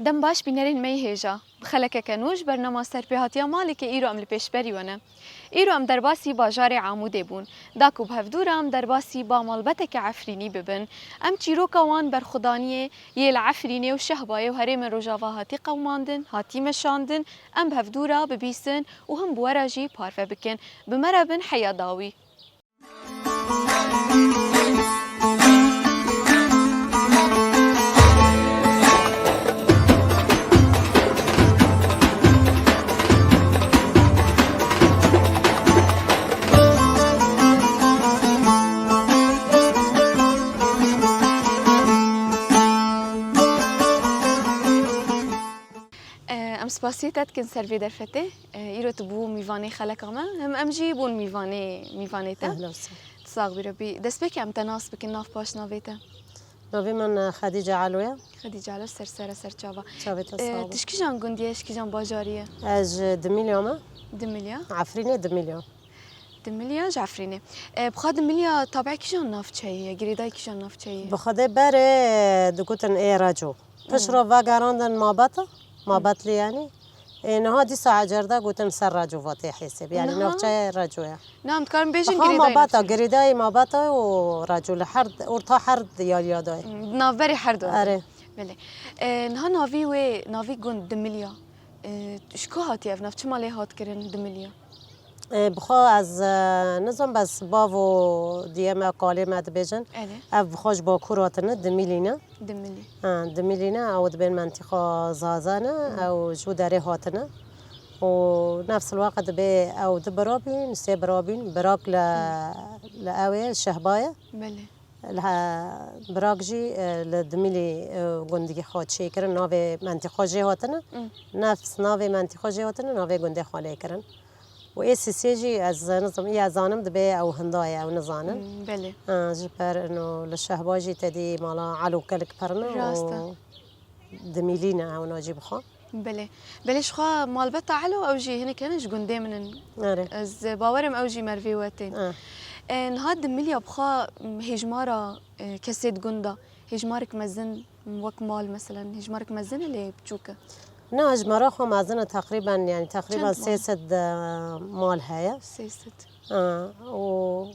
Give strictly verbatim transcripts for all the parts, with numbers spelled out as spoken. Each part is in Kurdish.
Dem baş bînerên me yê hêja. Bi xelekeke nû ji bernama Serpêhatiya Malê ke îro em li pêşberî we ne. Îro em derbasî bajarê Amûdê bûn. Da ku bi hevdû re em derbasî ba malbeteke Efrînî bibin. Em çîroka wan berxwedaniyê yê li Efrînê û Şehbayê û herêmên Rojava hatî qewimandin, hatî meşandin, em bi hevdû re bibîsin û him bi we re jî parve bikin. Bi me re bin heya dawî. Em spasiyê te dikin ser vê derfetê. Îro tu bû mîvanê xeleka me, hem em jî bûn mîvanê, mîvanê te. Ehla û sehla. Tu sax bî Rebî. Destpêkê em te nas bikin, nav paş navê te. Navê min, e, Xedîce Elo ye. Xedîce Elo, ser sere, ser çava. Çavê te E, sağ ol. Tu ji kîjan gundî ye, ji kîjan bajarî ye? Ez ji Dimilya me. Dimilya? Efrînê Dimilya. Dimilya ji Efrînê. E, bi xwe Dimilya tabiya kîjan navçeyê ye, girêdayî kîjan navçeyê ye? Bi xwedê berê digotin ê Reco. Pişt re vegerandin Mabeta, Mabetlî yanî. Ê niha dîsa ecer de gotin ser Reco vatê hesêb. Yanî Niha? navçeya Reco ye. Niha em dikarin bêjin Aha, girêdayî Mabeta, navçeyê. girêdayî Mabeta û Reco li her, orta her diyariya de ye. Hmm, navberê her du. Erê. Belê. E, niha navî wê, navî gund Dimilya. E, ji ku hatiye ev nav? Çima lê hat kirin Dimilya? E, bi xwe ez, e, nizam, bes bav û diyê me, kalê me dibêjin. Erê. Ev bi xwe ji Bakur hatine, Dimilî ne. Dimilî. Ha, Dimilî ne, ew dibên mentiqa Zaza ne, Hmm. ew ji derê hatine. Û nefs waqt dibê ew du bira bîn, sê bira bîn, birak li, Hmm. li ew ê Şehba ye. Belê. Li he-, birak jî, e, li Dimilî, e, gundî xwe çêkirin, navê mentiqa jê hatine. Hmm. Nefs navê mentiqa jê hatine, navê gundê xwe lê kirin. Û ê sisê jî ez nizam, ya zanim dibê ew hinda ye, ew nizanin. Hmm, belê. Ha, ji ber ino li Şehba jî te dî mala Elo gelek pir ne Rast e. û Dimilî ne ew nacî bixwe. Belê. Belê ji xwe malbeta Elo ew jî hinek hene ji gundê min in. Erê. Ez bawerim ew jî mervê we tên. Ha. E, niha Dimilya bixwe, m, hêjmara, e, kesê di gunda, hêjmarek mezin, m, wek mal meselen, hêjmarek mezin e lê biçûk e? Na, hêjmara xwe mezin e, teqrîben, yanî teqrîben Çend mal? sê sed, e, mal heye. Sê sed. Ha, û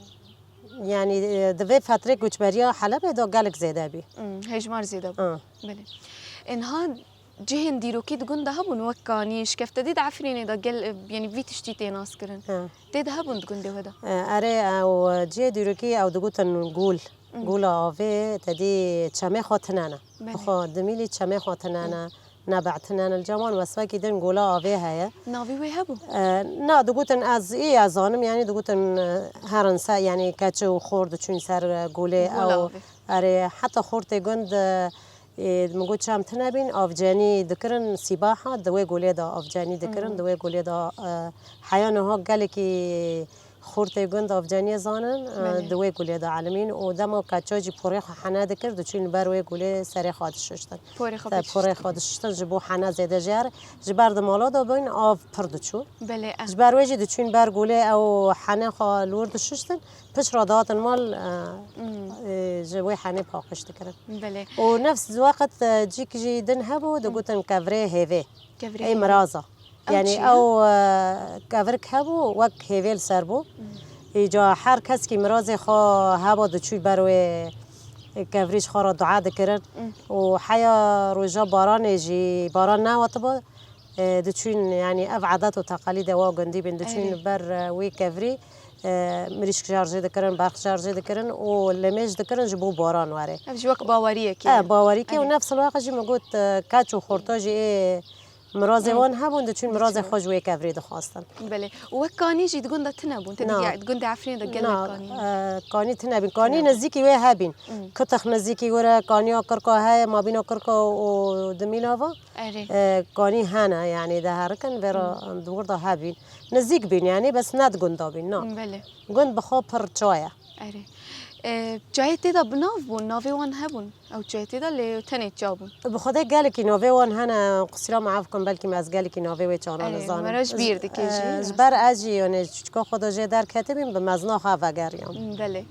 yanî, e, di vê fetrê koçberiya Helebê de gelek zêde bî. Hmm, hêjmar zêde bû. Ha. Belê. E, niha cihên dîrokî di gund de hebûn, wek kanî, şikeftedî di Efrînê de gel, e, yanî vî tiştî tê nas kirin. Ha. Tê de hebûn di gundê we de? E, erê, ew cihê dîrokî ew digotin gûl. Hmm. Gûla avê, te dî çemê xwe tine ne. Belê. Xwe Dimilî çemê xwe tine ne. Hmm. Nebetinen li cem wan wesfekî din gola avê heye. Navî wê hebû? E, na, digotin ez ê ez zanim, yanî digotin, e, herin ser, yanî keçi û xor diçûn ser, e, golê Gola ew. avê. Erê, heta xortê gund, e, e, min got çem tine bîn, avcenî dikirin sîbaha, di wê golê de avcenî dikirin, Hmm. di wê golê de, e, heya niha gelekî Xortê gund avceniyê zanin, e, Belê. di wê gulê de elimîn û dema keça jî porê xwe hene dikir, diçûn li ber wê gulê serê xwe dişuştin. Porê xwe Te pêk porê dişuştin. xwe dişuştin ji bo hene zêde jê re. Ji ber di mala de bûn av pir diçû. Belê, e. Ji ber wê jî diçûn ber gulê ew hene xwe li wir dişuştin. Pişt re dihatin mal, e, Hmm. e, ji wê henê paqij dikirin. Belê. Û nefs weqt, e, cîk jî din hebû, Hmm. digotin kevirê hêvê. Kevirê Ey hêvê. miraza. Ew Yanî çi ye? ew, e, kevrik hebû, wek hêvê li ser bû. Hmm. Îca her keskî mirazê xwe heba diçû ber wê kevrî ji xwe re dua dikirin. Hmm. Û heya roja baranê jî, baran nehatiba, e, diçûn, yanî ev edet û teqelîdê wa gundî bîn, diçûn Erê. ber, e, wê kevrî, e, mirîşk şarjê dikirin, berx şarjê dikirin û lemêj dikirin ji bo baran were. Ev jî wek baweriyekê E, ye. bawerîkê û Erê. nefs waqt jî min got, e, keç û xorta jî ê Mirazê Hmm. wan hebûn, diçûn mirazê Diçûn. xwe ji wê kevirê dixwastin. Belê. Û wek kanî jî di gunda tune bûn. Te Na. digî di gundê Efrînê de gelek Na, kanî. e, kanî tune bîn. Kanî Tune bûn. nizîkî wê hebîn. Hmm. Kitix nizîkî were, kaniya Kirka heye, mabîna Kirka û Dimîla va. Erê. E, kanî hene, yanî de herikin, vê ra Hmm. di wir de hebîn. Nizîk bîn, yanî bes ne di gunda bîn, na. Belê. Gund bi xwe pir ça ye. Erê. E, çayê tê de bi nav bûn, navê wan hebûn. Ew çayê tê de lê tenê ça bûn. Bi xwedê gelekî navê wan hene, qusîra me ef kin, belkî me ez gelekî navê wê çana Erê, nizanim. me re ji bîr dike jî, E, ji rast ber e. ez jî, yanî çika xwe de jê derketibîm, bi mezna xwe vegeriyam. Belê.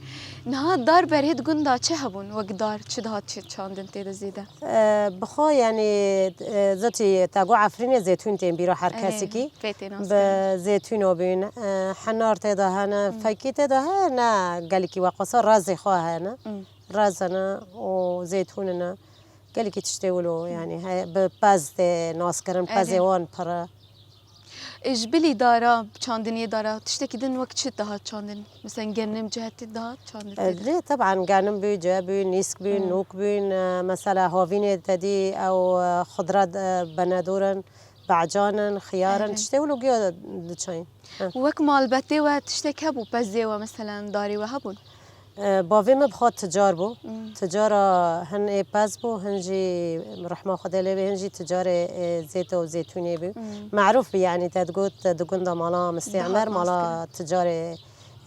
Niha dar berê di gunda çi hebûn? Wek dar çi dihat çi çandin tê de zêde? E, bi xwe, yanî, e, zotî te got Efrînê zêtûn tên bîra her Erê, kesekî. pê tê nas Bi kirin. zêtûno bîn, e, henar tê de hene, Hmm. fekî tê de hene, gelekî weqasa rezê xwe hene. Hmm. Rezin e û zeytûnin e. Gelekî tiştê wilo, yanî, he, bi pez tê nas kirin, Erê. pezê wan pir e. E, ji bilî dara, çandiniyê dara, tiştekî din wek çi dihat çandin? Mesela genim cihetê dihat çandin E, tê de? Lê teban genim bû, ce bû, nîsk bû, Hmm. nûk bûn, e, mesela havînê te dî ew, e, xudret, e, benedor in, becan in, xiyar in, Erê. tiştê wilo giya diçayîn. Heh. Wek malbetê we tiştek hebû, pezê we, meselen, darê we hebûn? E, bavê min bi xwe ticar bû. Hmm. Ticara hin ê pez bû, hin jî rehma Xwedê lê bê, hin jî ticarê, e, zêt û zêtûnê bû. Hmm. Merûf bû, yanî te digot di gunda mala Mistê Daha Emer, nas mala kirin. ticarê,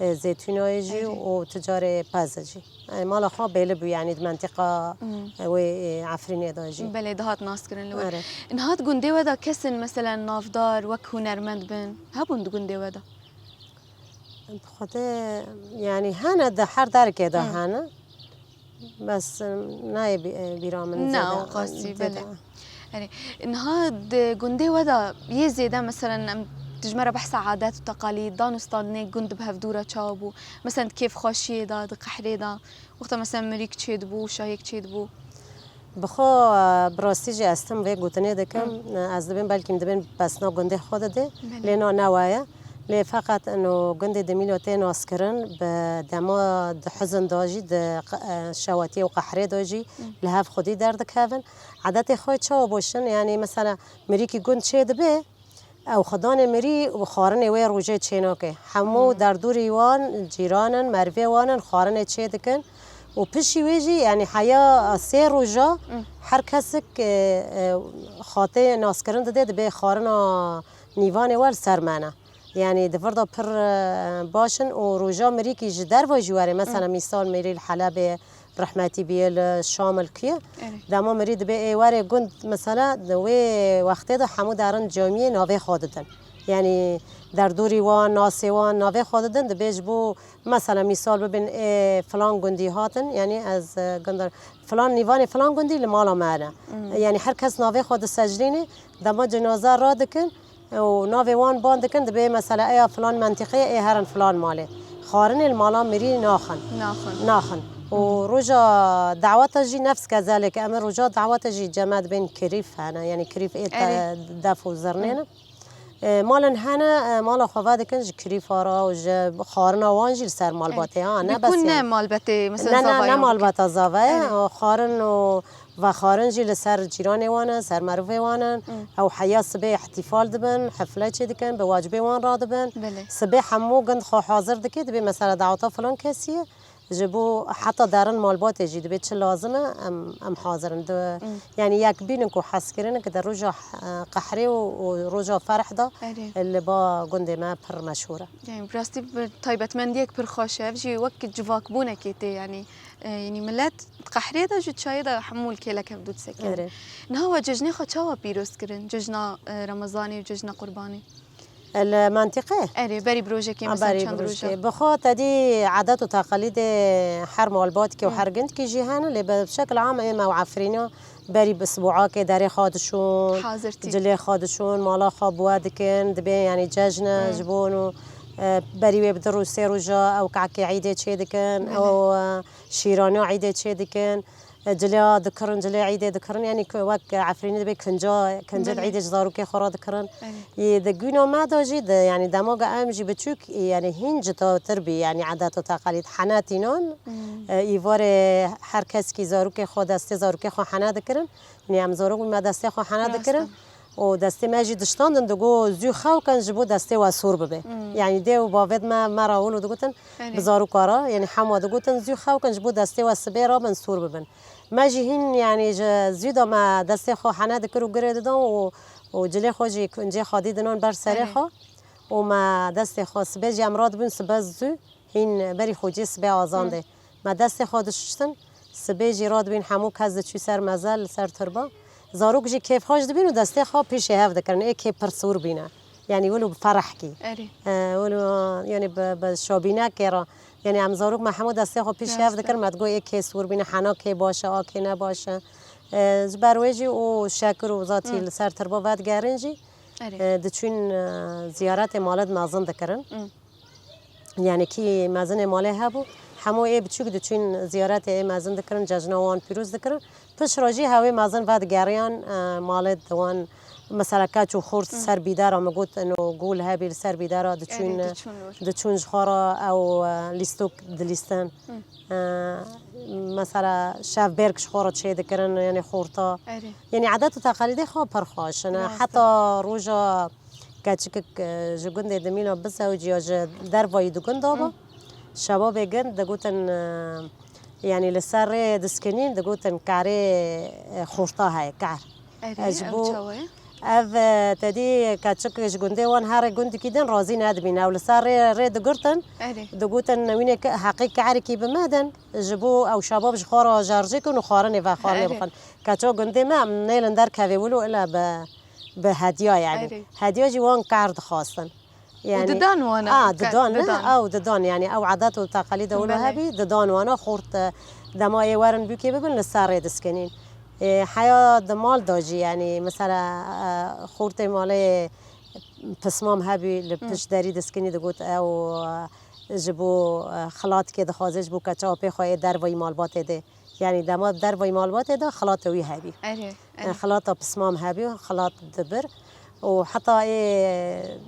e, zêtûnayê jî Erê. û ticarê pez jî. E, mala xwe bêli bû, yanî di mentiqa, Hmm. e, wê, e, Efrînê de jî. Belê, dihat nas kirin li we. Erê. Niha di gundê we de kes in, meselen, navdar, wek hunermend bin, hebûn di gundê we de? Bi xwedê, yanî hene di her derekê de Hmm. hene. Bes, e, nayê bî-, e, bîra min Na, zêde, o qasî, zêde. belê. Erê, niha di gundê we de yê zêde, meselen, em dijmera behsa adet û teqalîd, dan û standinê gund bi hevdû re çawa bû? Meselen, di kêfxweşiyê de, di qehrê de, wexta, meselen, mirîk çêdibû, şahiyek çêdibû? Bi xwe, e, bi rastî jî ez tim vê gotinê dikim. Hı. E, ez dibêm belkî min dibên pesna gundê xwe didê. Belê. Lê na ne we ye. Lê feqet ino gundê Dimîlo tê naskirin, bi dema di hizin de jî, di q-, e, şewatiyê û qehrê de jî Hı. li hev xwedî derdikevin. Edetê xwe çawa boşin? Yanî mesela mirîkî gund çê dibe, ew xwedanê mirî û xwarinê wê rojê çê nake. Hemû Hmm. derdorî wan, cîran in, merivê wan in, xwarinê çê dikin. Û pişî wê jî, yanî heya sê roja Hmm. her kesik, e, e, xatê naskirin dide, dibe xwarina nîvanê we li ser mene. Yanî di vir de pir, e, baş in û roja mirîkî ji derve jî were. Mesela Hmm. mîsal mirî li Helebê, rehmetî bîye li Şam li kiye. Erê. Dema mirî dibe ê were gund, mesela di wê wextê de hemû derin camiyê navê xwe didin. Yanî derdorî wan, nasê wan navê xwe didin, dibe ji bo, mesela mîsal bibin ê filan gundî hatin, yanî ez, e, gundar, filan nîvanê filan gundî li mala me ne. Hmm. Yanî her kes navê xwe disecilîne, dema cenaze radikin, û navê wan ban dikin, dibê mesela eya filan mentiqê ê herin filan malê. Xwarinê li mala mirî naxin. Naxin. Naxin. Û Hı hı. roja daweta jî nefs kezelê ke em ê roja daweta jî cema dibên kirîf hene, yanî kirîf ê te-, Erê. def û zirnê Hı. ne. E, malin hene, e, mala xwe vedikin ji kirîfa re û ji xwarina wan jî li ser malbatê, Erê. ha, ne Bi bes ku ne yan. malbetê, mesela Ne, ne, zavayê ne wan bikin? malbeta zavayê, Erê. o xwarin û Vexwarin jî li ser cîranê wan in, ser merivê wan in. Hmm. Ew heya sibê îhtîfal dibin, hefle çê dikin, bi wacibê wan radibin. Belê. Sibê hemû gund xwe hazir dike, dibê mesela daweta filan kesî ye. Ji bo heta derin malbatê jî dibê çi lazim e, em, em hazir in. Di, Hmm. yanî yek bînin ku hez kirin, ki di roja, e, qehrê û, û roja ferh de Erê. li ba gundê me pir meşhûr e. Yani, bi rastî bir taybetmendiyek pir xweş e. Ev jî wek civakbûnekê tê, yani, e, yani millet di qehrê de jî çayê de hemû li kêlek hevdû disekin. Erê. Niha we cejnê xwe çawa pîroz kirin? Cejna, e, Remezanê û cejna Qurbanê? Li mentiqê? Erê, berî bi rojekê, Ha, mesela berî çend bi roj e? rojekê. Bi xwe te dî edet û teqalîdê her malbatkê û Hı. her gundkî jî hene, lê bi şekil am ê me û Efrîna Berî bi sibuakê derê xwe dişûn, Hazirtî. cilê xwe dişûn, mala xwe bi we dikin, dibê, yanî cejn e Hmm. ji bo û, e, berî wê bi du roj, sê roja ew kekê îdê çê dikin, Belê. ew, e, şîraniya îdê çê dikin, e, cilê dikirin, cilê îdê dikirin, yanî ku wek Efrînî dibê kinca, kinca Belê. îdê ji zarokê xwe re dikirin. Belê. Yê di guna me de jî di, yanî dema ge em jî biçûk, yanî hîn citatir bî, yanî edet û teqalîd hene tînan, Hmm. e, îvarê her kesekî zarokê xwe, destê zarokê xwe hene dikirin. Yanî em zarok bû me destê xwe hene Rast dikirin. e. û destê me jî diştandin, digo zû xew kin ji bo destê we sor bibe. Hmm. Yanî dê û bavêd me, me re wilo digotin, erê, bi zaroka re, yanî hema digotin zû xew kin ji bo destê we sibê rabin sor bibin. Me jî hîn, yanî ji zû de me destê xwe hene dikir û girê didan û, û cilê xwe jî kuncê xwe dî dinan ber serê, erê, xwe. Û me destê xwe sibê jî em radibûn sibe zû. Hîn berî xocê sibê azan, hmm, de. Me destê xwe dişuştin, sibê jî radibîn hemû kes diçû ser meze li ser turba. Zarok jî kêfxweş dibîn û destê xwe pêşê hev dikirin. Ê kê pir sor bîne. Yanî wilo bi ferehkî. Erê. E, wilo, yanî bi, bi şabînekê re. Yanî em zarok me hemû destê xwe pêşê hev, rast e, dikirin. Me digot ê kê sor bîne, hena kê baş e, a kê ne baş e. E, ji ber wê jî û şekir û zatî, hmm, li ser turba vedigerin jî, erê, e, diçûn, e, ziyaretê malê di mezin dikirin. Hmm. Yanî kî mezinê malê hebû, hemû ê biçûk diçûn ziyaretê ê mezin dikirin, cejna wan pîroz dikirin. Pişt re jî hewê mezin vedigeriyan, e, malê di wan, mesela keç û xort, hı, ser bîdera, min got, ino gol hebî li ser bîdera diçûn, erê, diçûn wir, diçûn ji xwe re ew, e, lîstok dilîstin. Hı. E, mesela şevbêrk ji xwe re çêdikirin, yanî xorta. Erê. Yanî edet û teqelîdê xwe pir xweş in. Rast e. Heta roja keçikik, e, ji gundê dimîna bizewicî ya ji dervayî di gunda be, hı, şebabê gund digotin, e, yanî li ser rê diskinîn digotin kerê, e, xorta heye, ker. Erê, ez ji ew bo çawa ye? Ev, e, te dî keçik ji gundê wan herê gundikî din razî nedibîn. Ew li ser rê, rê digirtin, erê, digotin wînê ke-, heqî kerekî bi me din, ji bo ew şebab ji xwe re jerjê kin û xwarinê ve xwarinê, erê, bixwin. Keça gundê me em nêlin derkevê wilo ila bi, bi hediya, yanî. Erê. Hediya jî wan ker dixwastin. Û yanî, didan wana? A, didan, ne? Didan. Ew didan, yanî ew edet û teqelîd e wilo, belê, hebî, didan wana xort, e, dema ê werin bûkê bibin li ser rê diskinîn. E, heya di mal de jî, yanî mesela, e, xortê malê pismam hebî li, hı, pişt derî diskinî digot ew, e, ji bo, e, xilatkê dixwaze ji bo keça apê xwe ê dervayî malbatê de. Yanî dema dervayî malbatê de xilata wî hebî. Erê, e, erê. Xilata pismam hebî, xilat dibir. Û heta ê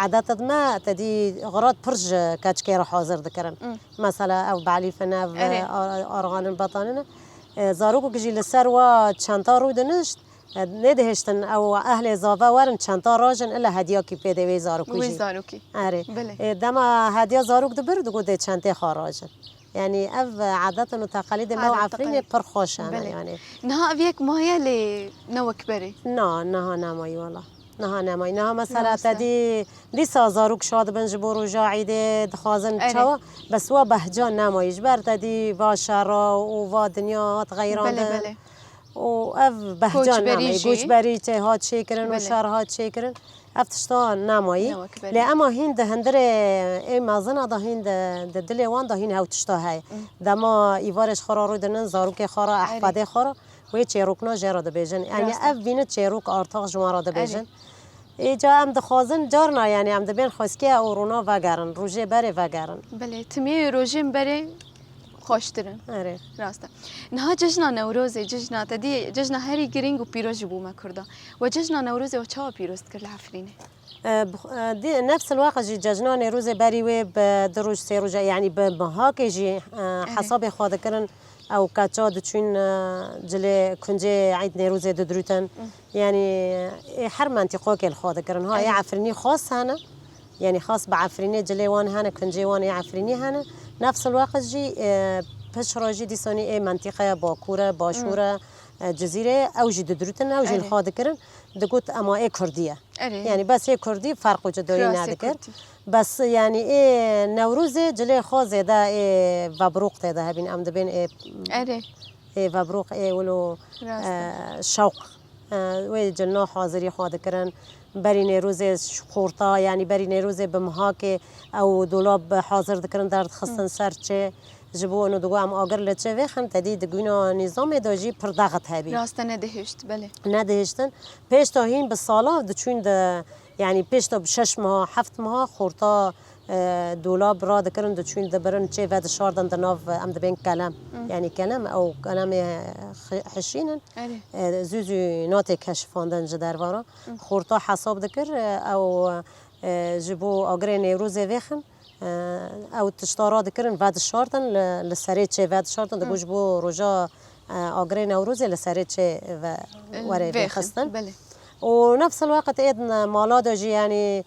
edeta me te dî xilat pir ji keçikê re hazir dikirin. Hı. Mesela ew belîfin, ev, erê, ar-, arxanin, batanin. E, zarokek jî li ser wa çenta rû dinişt, e, nêdihiştin ew ehlê zave werin çenta rajin, ila hediyakî pê de wê zarokî jî. Wê zarokî. Erê. Belê. E, dema hediya zarok dibir, digot dê çentê xwe rajin. Yanî ev edetin û teqelîdê me û, adet, Efrînê teqelîd pir xweş hene, belê, yanî. Niha ev yek maye lê ne wek berê? Na, niha nemayî wela. Niha nemayî. Niha mesela, rast e, te dî dîsa zarok şa dibin ji bo roja Îdê dixwazin, erê, çawa? Bes wa behca nemayî. Ji ber te dî va şera û va dinya hat xeyrandin. Belê, belê. Û ev behca nemayî. Koçberî jî. Koçberî tê hat çêkirin û, belê, şer hat çêkirin. Ev tişta nemayî. Ne wek berê. Lê ema hîn di hundirê ê mezina de hîn di, di dilê wan de hîn ew tişta heye. Hı. Dema îvarê ji xwe re rû dinin, zarokê xwe re, erê, ehfadê xwe re, wê çêrokna jê re dibêjin. Yanî, rast e, ev vîni çêrok artax ji wan re dibêjin. Erê. Ê ca em dixwazin carna, yanî em dibên xwezkê ew rûna vegerin, rojê berê vegerin. Belê, timiyê rojên berê xweştir in. Erê. Rast e. Niha cejna Newrozê, cejna te dî, cejna herî girîng û pîroz ji bo me Kurda. We cejna Newrozê we çawa pîroz dikir li Efrînê? E, bi xwe-, e, dî, nefs el-waqt jî cejna Newrozê berî wê bi du roj, sê roja, yanî bi mehakê jî, e, erê, hesabê xwe dikirin. Ew keça diçûn, e, cilê kuncê Eyd Newrozê didirûtin. Hı. Yanî, ê her mentîqokê li xwe dikirin. Ha, ê, erê, Efrînî xas hene. Yanî xas bi Efrînê cilê wan hene, kuncê wan ê Efrînî hene. Nefs el-weqt jî, e, pişt re jî dîsanî ê mentîqeya Bakur e, Başûr e, e, Cizîrê, ew jî didirûtin, ew jî li, erê, xwe dikirin. Digot ema ê Kurdî ye. Erê. Yanî bes ê Kurdî ferq û cudayî, kirasê, nedikir. Kurdî. Bes yanî ê Newrozê cilê xwe zêde ê vebroq tê de hebîn, em dibên ê, erê, ê vebroq, ê wilo, rast e, e, şewq. E, wê cilna hazirî xwe dikirin. Berî Nêrozê xorta, yanî berî Nêrozê bi mihakê ew dolab hazir dikirin, derdixistin, hı, ser çê. Ji bo ino digo em agir li çê vêxin, te dî di guna nîzamê de jî pir dexit hebî. Rast e, nedihişt, belê. Nedihiştin. Pêşta hîn bi sala diçûn di, yanî pêşta bi şeş meha, heft meha xorta, e, dolab radikirin, diçûn dibirin çê vedişardin di nav, em dibên kelem. Hı. Yanî kelem, ew kelemê xi-, hişîn in. Erê. E, zû zû natê keşifandin ji derve re. Hı. Xorta hesab dikir, e, ew, e, ji bo agirê Newrozê vêxin, e, ew tişta radikirin, vedişardin, li, li serê çê vedişardin, digo, hı, ji bo roja, e, agirê Newrozê li serê çê ve, e, werê vêxin, vêxistin. Belê. û nefs el-weqt ê din mala de jî, yanî,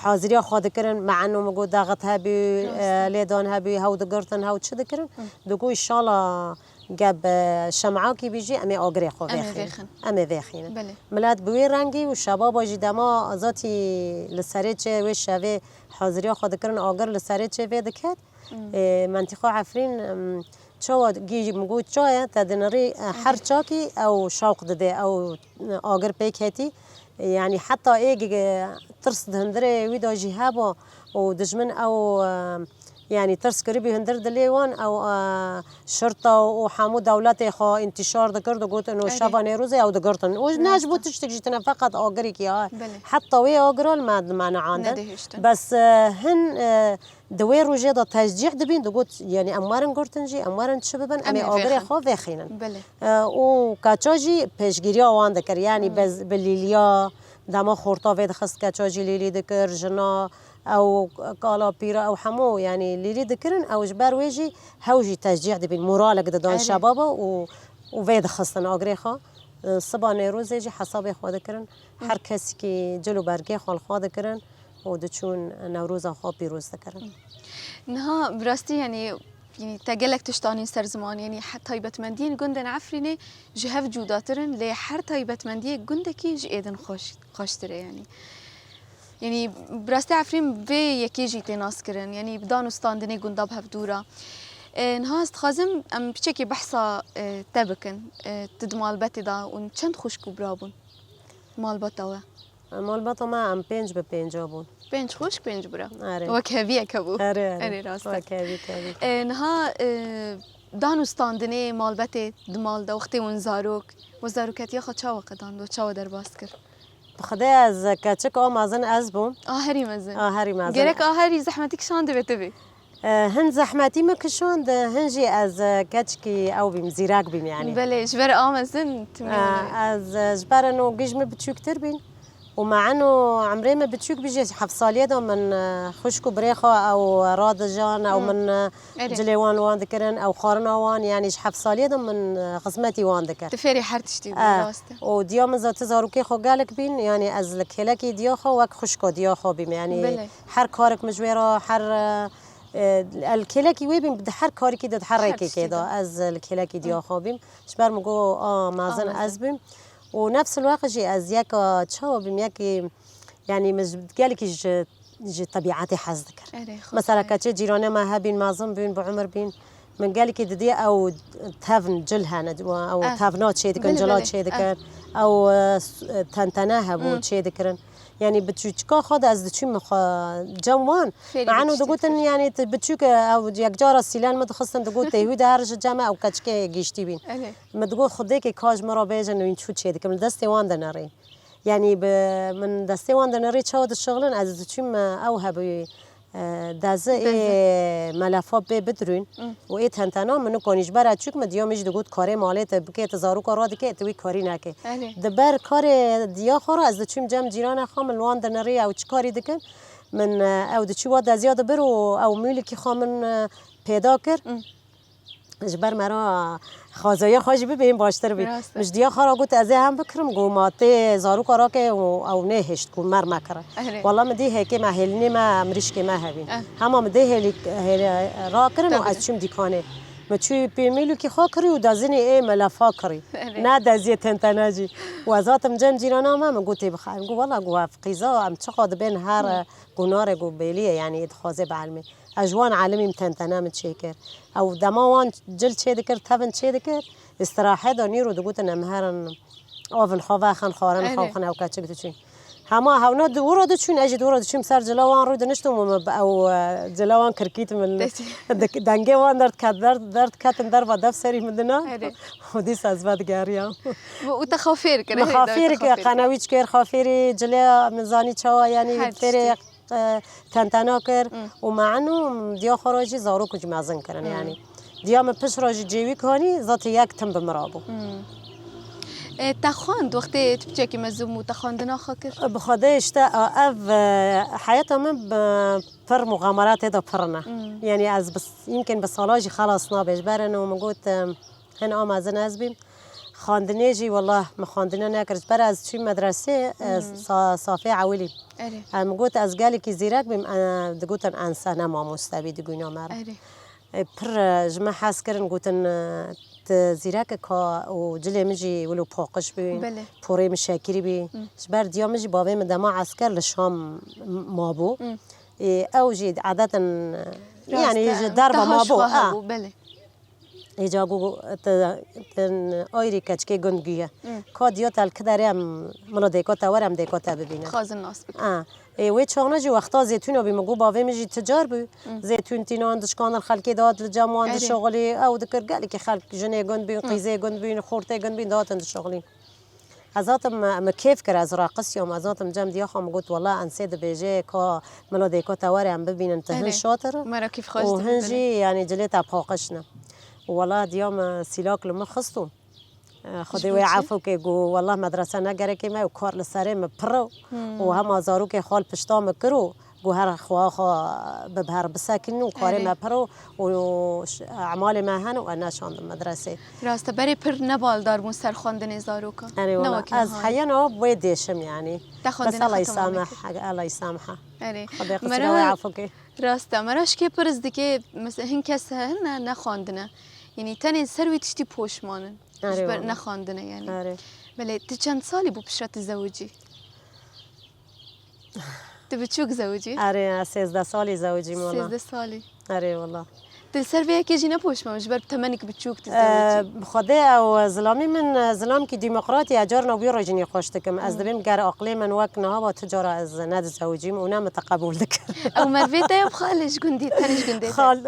haziriya xwe dikirin, me'eno min got daxit hebî, Rast e. e, lêdan hebî, hew digirtin, hew çi dikirin. Hı. Digot, "Înşallah geb, e, şem'akî bî jî, em ê agirê xwe Em ê vêxînin. vêxin. Em ê vêxînin." Belê. Milet bi wê rengî û şebaba jî dema zatî li serê çi wê şevê haziriya xwe dikirin, agir li serê çi vê diket. Hmm. Ê, mentîqa Efrîn, em, çawa gî min got, "Ça ye, te dinirî, e, her çakî ew şewq dide, ew, e, agir pê ketî." Yanî heta ê g-, g-, tirs di hundirê wî de jî heba û dijmin ew, e, yanî tirs kiribî hundir dilê wan, ew, e, şirta û hemû dewletê xwe întîşar dikir, digot, "Ino Erê. şeva Nêrozê ew digirtin." Û ne ji bo Rast e. tiştek jî tine, feqet agirekî a. Belê. Heta wê agira li me, me neandin. Nedihiştin. Bes, e, hin, e, di wê rojê de teşcîh dibîn, digot, yanî em werin girtin jî, em werin çi bibin, em Em ê ê agirê vêxin. xwe vêxînin. Belê. E, û keça jî pêşgiriya wan dikir. Yanî Hmm. bez-, bi lîliya, dema xorta vê dixist, keça jî lîlî dikir, jina, ew kala pîra, ew hemû, yanî lîlî dikirin, ew ji ber wê jî hew jî teşcîh dibîn, moralek didan Erê. şebaba û, û vê dixistin agirê xwe. E, siba Nêrozê jî hesabê xwe dikirin. Hı. Her kesikî cil û bergê xwe li xwe dikirin û diçûn Newroza xwe pîroz dikirin. Niha bi rastî, yanî, yanî te gelek tişt anîn ser ziman, yanî he-, taybetmendiyên gundên Efrînê ji hev cudatir in, lê her taybetmendiyê gundekî ji êdin xweş, xweştir e, yanî. Yanî bi rastî Efrîn vê yekê jî tê naskirin, yanî bi dan û standinê gunda bi hev dûr e. E, niha ez dixwazim em piçekê behsa, e, te bikin. E, tu di malbetê de û çend xwişk û bira bûn? Malbata we? Malbata me em pênc bi pênca bûn. Pênc xwişk, pênc bira. Erê. Wek heviyek hebû. Erê, erê. Erê, rast e. Wek hevî, hevî. E, niha, e, dan û standinê malbetê di mal de, wextê hûn zarok, we zaroketiya xwe çawa qedand, we çawa derbas kir? Bi Xwedê ez keçik a mezin ez bûm. A herî mezin. A herî mezin. Gerek a herî zehmetî kişandibe te bî? E, hin zehmetî min kişand, hin jî ez, e, keçikî ew bîm, zîrek bîm yanî. Belê, ji ber a mezin timî E, hûn e. ez, e, ji ber eno gîj min biçûktir bîn. Û me eno emrê min biçûk bî jî heft saliyê de min, e, xwişk û birê xwe ew radijan, ew Hmm. min, e, Erê. cilê wan li wan dikirin, ew xwarina wan, yanî ji heft saliyê de min, e, xizmetî wan dikir. Tu fêrê her tiştî bû, E, rast e. û diya min zat zarokê xwe gelek bîn, yanî ez li kêlekî diya xwe wek xwişka diya xwe bîm, yanî Belê. her karek min ji wê re, her, e, e, el kêlekî wê bîm, di her karekî de, di her Her rêkekê tiştî de de. ez li kêlekî diya Hı. xwe bîm. Ji ber min got, a, mezin A, mezin. ez bîm. Û nefs el-weqt jî ez yeka çawa bîm, yekî, yanî min ji, gelekî ji, ji tebîetê hez dikir. Erê, xwe Mesela xwe. keçê cîranê me hebîn, mezin bîn, bi umir bîn. Min gelekî didî ew tevn cil hene, ew Ah. tevna çê dikin, Belê, cila belê. çê dikin. Ah. Ew, e, s-, e, tentene hebû, Hmm. çê dikirin. Yanî bi çûçika xwe de ez diçûm min xwe cem wan. Fêrî Me eno biçûçik digotin, dikir. yanî tu biçûk, e, ew yekcara sîlen min dixistin, digot têhû de her ji cem e, ew keçikê gîştî bîn. Erê. Min digot, "Xwedêkê ka ji min re bêjin, wîn çû çê dikim." Li destê wan de nerî. Yanî bi min destê wan de nerî çawa dişixilin, ez diçûm, e, ew hebû, e, dezi ê Dezi. melefa bê bidrûn Hı. û ê tentena min nikonî ji ber e çûk min diya min jî digot, "Karê malê te bike, tu zaroka radike, tu wî karî neke." Erê. Di ber karê diya xwe re ez diçûm cem cîrana xwe, min li wan de nerî ew çi karî dikin. Min, e, ew diçû wa deziya dibir û ew mûlikî xwe min, e, pêda kir. Hı. Ji ber me re xwezaya xwe jî bibê, hên baştir bî. Rast e. Min ji diya xwe re got, "Ez ê hem bikirim." Got, "Ma tê zaroka rake û ew nehişt ku mer mekire." Erê. Wala min dî hêkê me, hêlînê me, mirîşkê me hebîn. Eh. Hema min dê hêlî, hêlî rakirin û Tabii. ez çûm dîkanê. Min çû pêmîlûkî xwe kirî û dezinê ê melefa kirî. Erê. Ne deziyê tentene jî. Û ez hatim cem cîrana me, min got, "Tê bixerim." Got, "Wala," got, "ev qîza em çiqa dibên her Hı. qûnarê got bêlî ye, yanî dixwaze bielmê." Ez ji wan elimîm, tentene min çêkir. Ew dema wan cil çêdikir, tevin çêdikir, îstirahet da nîro digotin, "Em herin avin xwe vexin, xwarin xwe Erê. bixin, ew keçik diçûn." Hema hewna di wira diçûn, ez jî di wira diçûm ser cila wan rû diniştim û min bi ew, e, cila wan kirkît min Destî. dik-, dengê wan derdket, derd, derdketin derva dev serî min dina. Erê. Û dîsa ez vedigeriyam. Û te xwe fêr kir, Min erê, xwe da fêr te kir, xwe fêr kir. qenewî çikir, xwe fêrî cilê min zanî çawa, yanî Her fêrê tiştî. e, tentena kir Hmm. û me eno diya xwe re jî zarok jî mezin kirin Hmm. yanî. Diya min pişt re jî cêwî kanî, zatê yek tim bi min re bû. Hmm. E, te xwend wextê tu piçekî mezin bû, te xwendina xwe kir? Bi Xwedê işte, e, ev, e, heyata min bi pir muxameratê de pirine. Hmm. Yanî ez bi s-, yimkin bi sala jî xelas nabe. Ji ber eno min got, e, hin a mezin ez bîm. Xwendinê jî, wallah, min xwendine nekir. Ji ber ez çûm medresê, e, Hmm. sa-, safê ewilî. Erê. Em got ez gelekî zîrek bîm, e, digotin ense ne mamoste bî di gûna me re. Erê. E, pir, e, ji me hez kirin, gotin, e, tu zîrek e ka û cilê min jî wilo paqij bî, Belê. porê min şekirî bî. Hmm. Ji ber diya min jî bavê min dema esker li Şam mabû. Hmm. E, ew jî edetin, e, Rast yanî e, ji derba daha mabû. şiva Ha. hebû, belê. Îca got, "Tu, tu ayrî keçikê gund guye." Hmm. Ka diya te li ki derê em, milo dêka te were, em dêka te bibînin. Dixwazin nas bikin. Ha. Ê, wê çaxna jî wexta zêtûna bî, min got, bavê min jî ticar bû. Hmm. Zêtûn tînan dişkandin, xelkê dihat li cem wan Erê. dişuxilî, ew dikir gelekî xelk jinê gund bûn, Hmm. qîzê gund bûn, xortê gund bûn, dihatin dişuxilîn. Ez hatim, me, me kêf kir, ez raqisiyam, ez hatim cem diya xwe, min got, wela ensê dibêje, ka milo dêka te were, em bibînin, tu hin Erê. şatir. Me re kîf xweş Û dibin, hin belê. jî, yanî, cilê te paqij ne. Û wela diya me sîlak li min xist û, e, Xwedê Ji bo wê çi? efû ke, got, wela medrese ne gerekê me û kar li serê me pir o. Hmm. Û hema zarokê xal pişta me kir û got, her xwe xwe bi her bisekin û karê Erê. me pir o. Û ş-, emalê me hene û ez neşandim medresê. Rast e, berê pir nebaldar bûn ser xwendinê zarokan. Erê Ne wala. wekî Ez niha. Heyena wê dêşim, yanî. Te xwendinê Bes Allah xwe temamê yisame, kir. Allah yisame. Erê. Xwedê Mera qisira wê efû ke. Rast e, mera şikê pirs dike, mesela hin kes hene nexwendine. Yanî tenê ser wî tiştî poşman in. Erê Ji ber wala. Nexwendine yanî. Erê. Belê, tu çend salî bû piştre tu zewicî? Tu biçûk zewicî? Erê, ez sêzdeh salî zewicîm wala. Sêzdeh salî. Erê wala. Tu li ser vê yekê jî ne poşman, ji ber temenik biçûk tu Ee, zewicî. Xwedê ew zilamî min, e, zilamkî demokratî ye, carna wî rojînî xweş dikim. Ez dibêm ger aqlê min wek niha ba tu cara ez nedizewicîm û ne min te qebûl dikir. Ew mervê te ye xalê ji gundê, tenê ji gundê te. Xal-,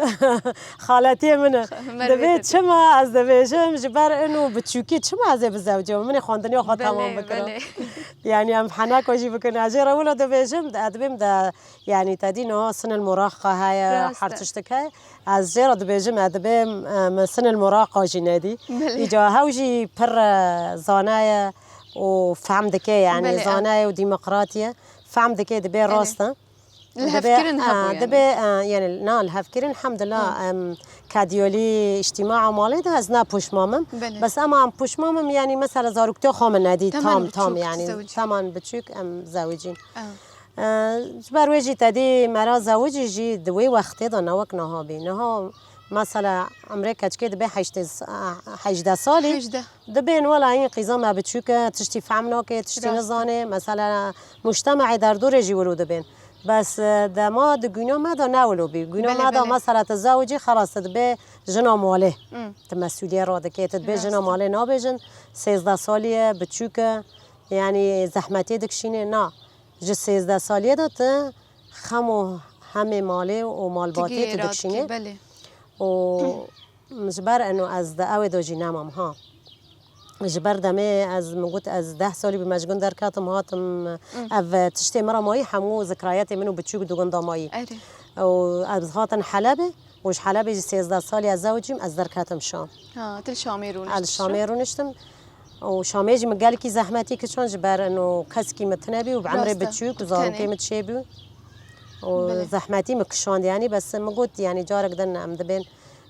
xaletiyê min e. Mervê Dibê te. Çima ez dibêjim, ji ber ino biçûkî çima ez ê bizewicim? Min ê xwendiniya xwe temam Belê, bikirim. belê. Yanî em heneko jî bikin. Ez jê re wilo dibêjim, ez dibêm de, yanî te dî niha sinil muraqqa heye, Rast e. her tiştik heye. Ez jê re dibêjim, ez dibêm, e, min sinil muraqqa jî nedî. Belê. Îca hew jî pir, e, zana ye û fehm dike, yanî Belê, e. zana ye û demokrat ye. Fehm dike, dibê rast e. Li hevkirin hebû e, yani. Dibê, e, yani, na, li hevkirin, hemdillah, em, kadiyolî îctîmaa malê de ez ne puşmamim. Belê. Bes ema em puşmamim, yani, mesela zaroktiya xwe min nedî, Temen tam, biçûk tam, yani, zewicî. Teman biçûk em zewicîn. Ah. E, ji ber wê jî te dî mera zewicî jî di wê wextê de ne wek niha bî. Niha, mesela, emrê keçikê dibe heştê s-, e, hejdeh salî. Hejdeh. Dibên wela hîn qîza me biçûk e, tiştî fehm nake, tiştî Rast e. Nizane. Mesela mujtema'ê derdorê jî wilo dibên. Bes, e, dema di gûna me de ne wilo bî. Gûna Belê, me de belê. mesela tu zewicî, xelas tu dibê jina malê. Hmm. Tu mesûliyê radikê, tu dibê Rast jina e. Malê nabêjin. Sêzdeh salî ye, biçûk e. Yanî zehmetê dikişînê, na. Ji sêzdeh saliyê de tu xem û hemê malê û malbatê Tigiyê tu radikê, dikişînê. Belê. Û ji ber eno ez di ewê de jî nemam ha. Ji ber demê ez, min got, ez deh salî bû me ji gund derketim, hatim, ev tiştê min re mayî, hemû zikrayetê min û biçûk di gunda mayî. Erê. Û ez hatin Helebê û ji Helebê jî sêzdeh salî ez zewicîm, ez derketim Şam. Ha, tu li Şamê Ez li rûniştî. Şamê rûniştim û Şamê jî min gelekî zehmetî kişand, ji ber eno kesekî min tune bî û bi emrê Rast e, biçûk û tu zarokê tenê. Min çêbû. Û Belê. Zehmetî min kişand, yanî bes min got, yanî carek din em dibên,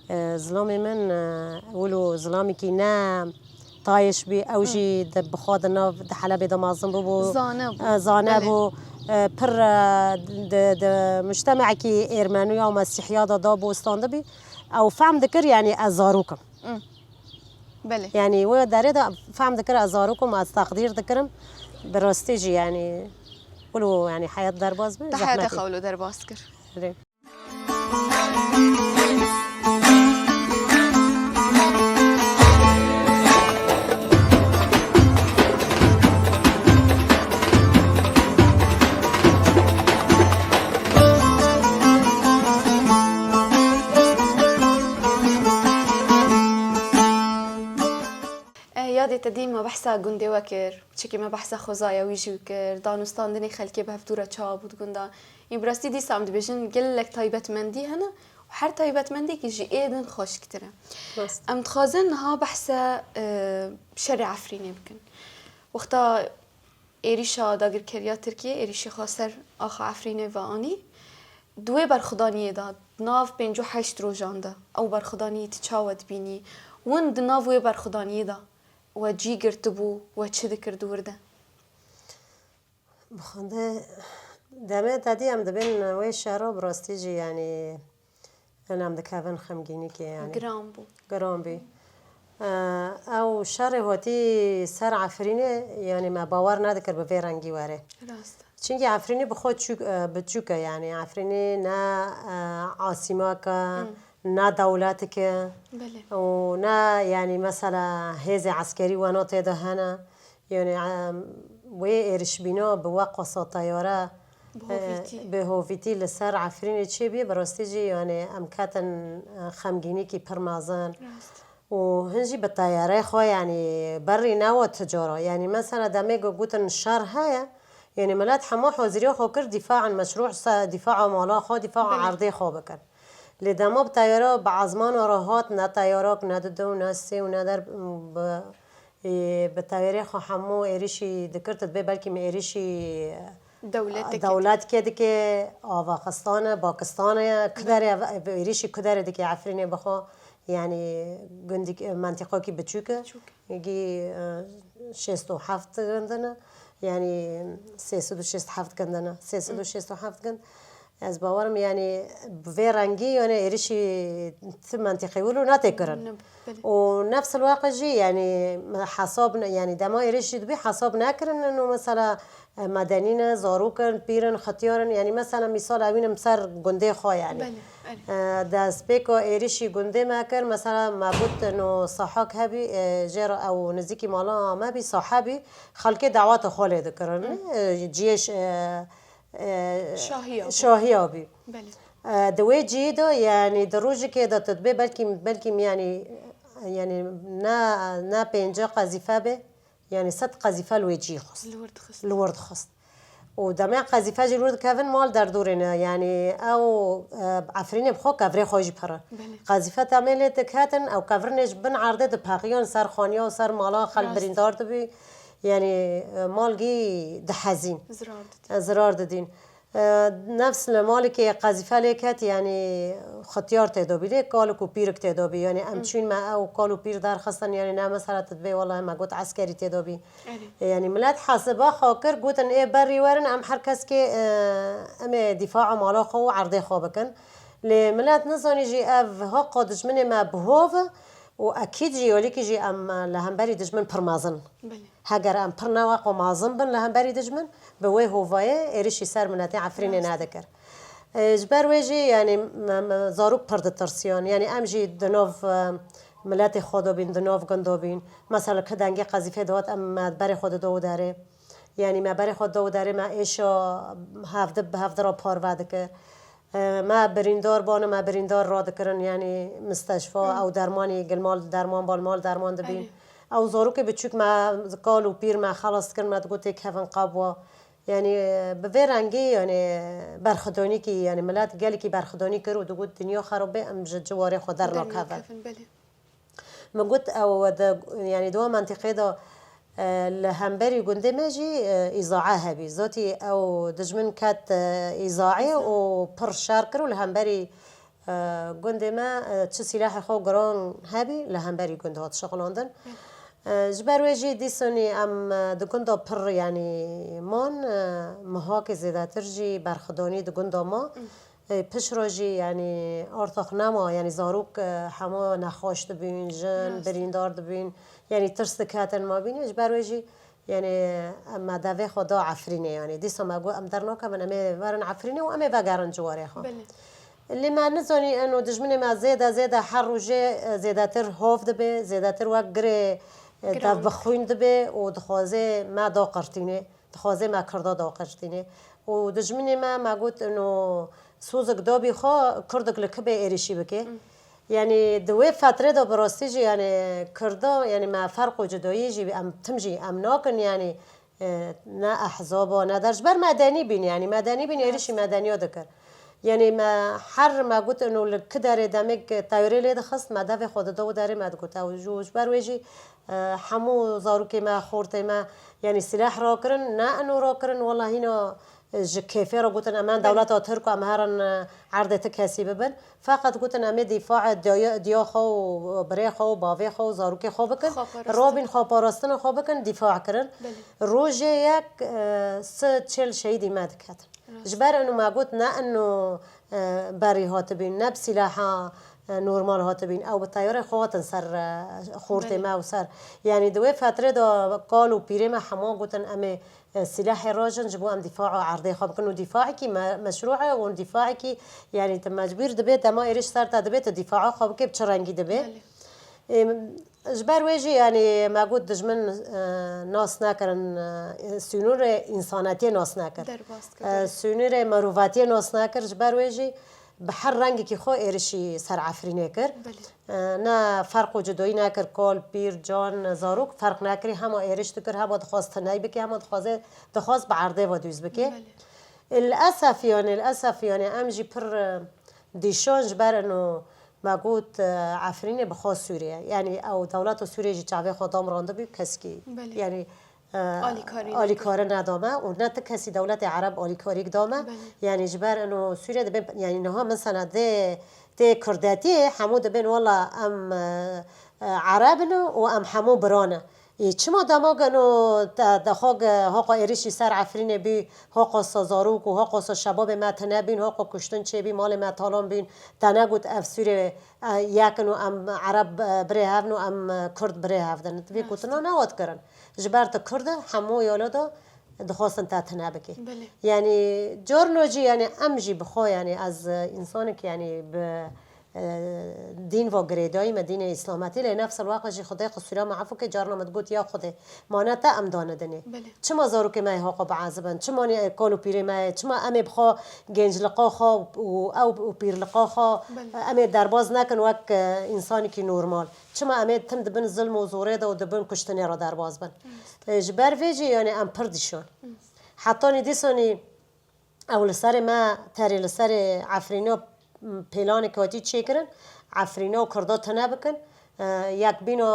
e, zilamê min, e, wilo zilamekî ne tayş bî, ew jî di bi xwe di nav, di Helebê de mezin bûbû. Zane bû. E, zane Belê. bû, e, pir, e, di, di mujtemekî êrmenû ya mesîhiya de dabû, standibî. Ew fehm dikir, yanî ez zarok im. Hmm. Belê. Yanî wê derê de fehm dikir, ez zarok im, ez teqdîr dikirim. Bi rastî jî, yanî, wilo, yanî, heyat derbas bû, Te heyata zehmetî. Xwe wilo derbas kir. Erê. E, yadê te dî me behsa gundê we kir, çikî me behsa xwezaya wî jî kir, danûstandinê xelkê bi hevdû re çawa bû di gunda. Ê, bi rastî dîsa em dibêjin gelek taybetmendî hene û her taybetmendîkî ji ê din xweşiktir e. Rast. Em dixwazin niha behsa, e, şerê Efrînê bikin. Wexta êrîşa dagirkeriya Tirkiyê, êrîşê xwe ser axa Efrînê ve anî, di wê berxwedaniyê de, di nav pêncî û heşt rojan de, ew berxwedaniyê tu çawa dibînî? Hûn di nav wê berxwedaniyê de We cî girtibû, we çi dikir di wir de? Bi xwendê demê te dî em dibên wê şero bi rastî jî, yanî, em dikevin xemgînîkê, yanî. Giran bû. Giran bî. E, ew şerê hatî ser Efrînê, yanî me bawer nedikir bi vê rengî were. Rast. Çimkî Efrînê bi xwe çûk, e, biçûk e, yanî Efrînê ne, e, asîmak e, Hmm. ne dewletik e Belê. û ne, yanî mesela hêzê eskerî wena tê de hene. Yanî, em, wê êrişbîna bi we qasa teyare, Bi hovîtî. e, bi hovîtî li ser Efrînê çêbî, bi rastî jî, yanî em ketin, e, xemgînîkî pir mezin. Rast. Û hin jî bi teyarê xwe, yanî berî newe ti cara. Yanî mesela demê ku gotin şer heye, yanî milet hema haziriya xwe kir dîfaen meşrû, se-, dîfaa mala xwe, dîfaa Belê. erdê xwe bikin. Lê dema bi teyara bi ezmana re hat, ne teyarak, ne dido, ne sê û ne der, bi, ê, bi teyarê xwe hemû êrişî dikir, tu dibê belkî min êrişî Dewletekê. dewletkê dike, avaxistan e, Pakistan e, kuderê, êrişî kuderê dike Efrînê bixwe. Yanî gundîk, e, mentiqokî biçûk e. Biçûk e. Gî, e, şêst û heft gundin e. Yanî sê sed û şêst heft gundin e. Sê sed û şêst û heft gund. Ez bawerim, yanî bi vê rengî, yanî êrişî ti mentiqê wilo nate kirin. Ne, belê. Û nefs el-weqt jî, yanî hesab ne, yanî dema êrişî dibî hesab nekirin. Û mesela E, medenî ne, zarok in, pîr in, xetiyar in. Yanî mesela mîsal ewînim ser gundê xwe yanî. Belê, erê. E, destpêka êrişî gundê me kir, mesela me got no sahak hebî, e, jê re ew nizîkî mala me bî, sahe bî, xelkê daweta xwe lê dikirin. Hı. E, ciyê ş-, e, e, Şahiya bî. şahiya bî. Belê. E, di wê cihê de, yanî di rojikê de tu dibê belkî, belkî yanî, yanî ne, ne pêncî qezîfe be. Yanî sed qezîfe li wê cî xist. Li wir dixist. Li wir dixist. Û demê qezîfe jî li wir dikevin mal derdorê ne. Yanî ew, e, Efrînê bi xwe kevirê xwe jî pir e. Belê. Qezîfe demê lê diketin, ew kevirinê ji bin erdê dipeqiyan ser xaniya û ser mala xelk Rast. birîndar dibî. Yanî, e, mal gî dihezîn. Zirar didîn. E, zirar didîn. E, nefs li malikê qezîfe lê ket, yanî xitiyar tê de bî, lê kalik û pîrik tê de bî. Yanî em Hı. çûn me ew kal û pîr derxistin, yanî ne mesela tu dibê welahi me got eskerî tê de bî. Erê. E, yanî milet hesiba xwe kir, gotin ê berî werin, em her keskê, e, em ê dîfaa mala xwe û erdê xwe bikin. Lê milet nizanî jî ev haqa dijminê me bi hov e û ekîd jî, yolîkî jî em, e, li hemberî dijmin pir mezin. Belê. Heger em pir neweqo mezin bin li hemberî dijmin, bi wê hovayê êrişî ser miletê Efrînê Rast. nedikir. E, ji ber wê jî, yanî, me, me, zarok pir ditirsiyan. Yanî em jî di nav, e, miletê xwe de bîn, di nav gund de bîn. Mesela ki dengê qezîfê dihat, em me berê xwe dido û derê. Yanî me berê xwe dido û derê, me êşa hevdi bi hevdi re parve dikir. E, me birîndar bane, me birîndar radikirin, yanî misteşfa, Hı. ew dermanî, gilmal derman, balmal derman dibîn. Erê. Ew zarokê biçûk me, kal û pîr me xelas dikirin, me digot tê kevin qab wa. Yanî, e, bi vê rengî, yanî, berxudonîkî, yanî, milet gelekî berxudonî kir û digot dinya xerab be, em ji ciwarê xwe dernakevin. Dernakevin, belê. Min got, ew di, yanî di wan mentiqê de, e, li hemberî gundê me jî, e, îzae hebî. Zotî ew dijmin ket, e, îzaê Îza. û pir şer kir û li hemberî, e, gundê me, e, çi sîlahê xwe giran hebî, li hemberî gund hat şixulandin. E, ji ber wê jî dîsonî em, e, di gunda pir, yanî man, e, mihakê zêdetir jî berxudonî di gunda ma. Ê, pişt re jî, yanî, artax nema, yanî, zarok, e, hema nexweş dibîn, jin, Rast. birîndar dibîn, yanî, tirs diketin mabînê. Ji ber wê jî, yanî, em me devê xwe da Efrînê, yanî, dîsa me got, em dernakevin, em ê werin Efrînê û em ê vegerin ciwarê xwe. Belê. Lê me nizanî, eno dijminê me zêde, zêde her rojê, e, zêdetir hov dibe, zêdetir wek girê, e, Giran. dev bi xwîn dibe û dixwaze me da qirtînê. Dixwaze me Kirda daqirtîne. Û dijminê me, me got, ino sozik dabî xwe, Kurdik li kibê êrişî bike. Hı. Yanî di wê fetrê de bi rastî jî, yanî Kirda, yanî me ferq û cudayî jî em tim jî em nakin, yanî, e, ne ehzaba, ne der. Ji ber medenî bîn, yanî medenî bîn, êrişî Rast. medeniya dikir. Yanî me her me got, ino li ki derê demêk tewrê lê dixist, me devê xwe dida û derê me digot. Ew ji, ji ber wê jî, e, hemû zarokê me, xortê me, yanî sîleh rakirin, ne ino rakirin, wela hîna, ji kêfê re gotin, em, em dewleta Tirk, em herin, e, erdê ti kesî bibin. Feqet gotin, em ê dîfaê diya, diya xwe û birê xwe û bavê xwe û zarokê xwe bikin. Xweparastin. Rabîn xweparastina xwe bikin, dîfa kirin. Belê. Rojê yek, e, si çil şehîdî me diketin. Rast. Ji ber ino me got, ne ino, e, berî hatibîn, ne bi sîlaha, e, normal hatibîn. Ew bi teyarê xwe hatin ser, e, xortê Belê. me û ser. Yanî di wê fetrê de kal û pîrê me hema gotin, em ê, e, sîlahê rajin ji bo em dîfaa erdê xwe bikin û dîfaekî me-, meşrû e û dîfaekî, yanî tu mecbûr dibê dema êrîş ser te dibê tu dîfaa xwe bikê bi çi rengî dibê. Belê. Ê, ji ber wê jî, yanî me got dijmin, e, nas nekirin, e, sînorê însanetiyê nas nekir. Derbas kir, E, belê. Sînorê mirovatiyê nas nekir, ji ber wê jî bi her rengekî xwe êrişî ser Efrînê kir. Belê. E, ne ferq û cudoyî nekir, kal, pîr, can, zarok ferq nekirî, hema êriş dikir, hema dixwaz tiney bikê, hema dixwaze, dixwaz bi erdê ve dûz bikê. Belê. Li esef, yanî, li esef, yanî, em jî pir, e, dîşan ji ber ino me got, e, Efrînê bi xwe Sûriye. Yanî ew dewleta Sûriye jî çavê xwe damrandibû, kesekî, Belê. yanî, e, Alîkarî alîkarî nedame û ne ti kesî dewletê Ereb alîkarîk dame. Belê. Yanî ji ber ino Sûriye dibe, yanî niha mesela dê, dê Kurdetiyê hemû dibên wela em, e, e, Ereb in û em hemû bira ne. Ê, çima dema gelo te, te xwe ge-, hoqa êrişî ser Efrînê bî, hoqa sa zarok û hoqa sa şebabê me tune bîn, hoqa kuştin çêbî, malê me talan bîn, te negot ev Sûrê, e, yek in û em Ereb, e, birê hev in û em, e, Kurd birê hev din. Vê Rast. Gotina ne hat kirin. Ji ber tu Kurd e, hemû yala de dixwastin te tune bikê. Belê. Yanî, carna jî, yanî, em jî bi xwe, yanî, ez, e, însanek, yanî, bi, e, dîn ve girêdayî me, dînê îslametî, lê nefs el-weqt jî Xwedê qisûra me efû ke, carna min digot, ya Xwedê, ma ne te em danidinê. Belê. Çima zarokê me yê hoqa biezibin? Çima nî kal û pîrê me ye? Çima em ê bi xwe gencliqa xwe û ew û pîrliqa xwe, Belê. em ê derbaz nekin wek, e, însanekî normal? Çima em ê tim dibin zilm û zorê de û dibin kuştinê re derbaz bin? Rast. E, ji ber vê jî, yanî em pir dîşan. Rast. Hetanî dîsanî ew li serê me, terê li serê Efrîna pêlanek hatî çêkirin, Efrîna û Kurda tune bikin, e, yekbîna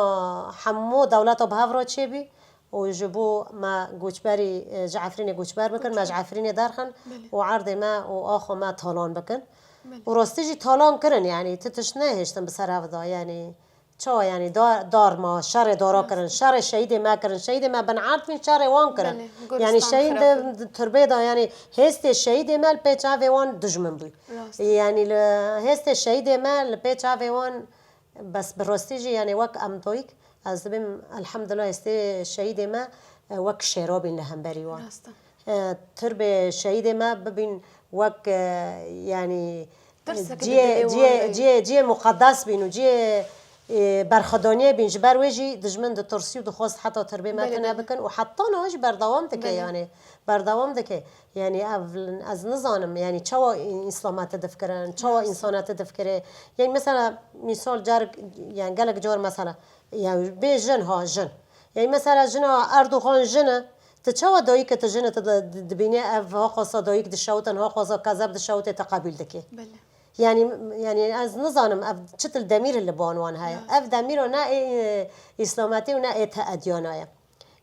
hemû dewleta bi hev re çêbî û ji bo me goçberî, e, ji Efrînê goçber bikin, me ji Efrînê derxin Belê. û erdê me û axa me talan bikin. Belê. Û rastî jî talan kirin, yanî ti tişt nehêştin bi ser hev de, yanî Çawa, yanî, dar, dar ma, şerê dara kirin, şerê şehîdê me kirin, şehîdê me bin erd bîn, şerê wan kirin. Belê, yanî, goristan şehîd xirab di, bû. Di turbê de, yanî, hêstê şehîdê me li pê çavê wan dijmin bû. Rast. Yanî, li hêstê şehîdê me li pê çavê wan, bes bi rastî jî, yanî, wek em dayik, ez dibêm, elhamdulillah, hêstê şehîdê me, e, wek şêro bîn li hemberî wan. Rast e. E, turbê şehîdê me bibîn wek, e, yanî, Tirsek ciyê, di dilê ciyê, wan de. ciyê, ciyê muqedes bîn û ciyê, e, berxwedaniyê bîn. Ji ber wê jî dijmin ditirsî û dixwest heta tirbê me Belê, tune belê. bikin û heta niha jî berdewam dike Belê. yanî. Berdewam dike. Yanî ev, ez nizanim, yanî çawa î-, îslamete difikirin, çawa Rast. însanete difikirê. Yanî mesela mîsal car, yanî gelek car mesela, yanî bê jin ha, jin. Yanî mesela jina Erdogan jin e, tu çawa dayîke tu jin e, tu di-, di-, dibînî ev haqasa dayîk dişewitin, haqasa kezeb dişewitê, tu qebûl dikî? Belê. Yanî, yanî ez nizanim ev çitil demîr li ban wan heye. Rast. Ev demîro ne ê, e, îslametî û ne ê te edyana ye.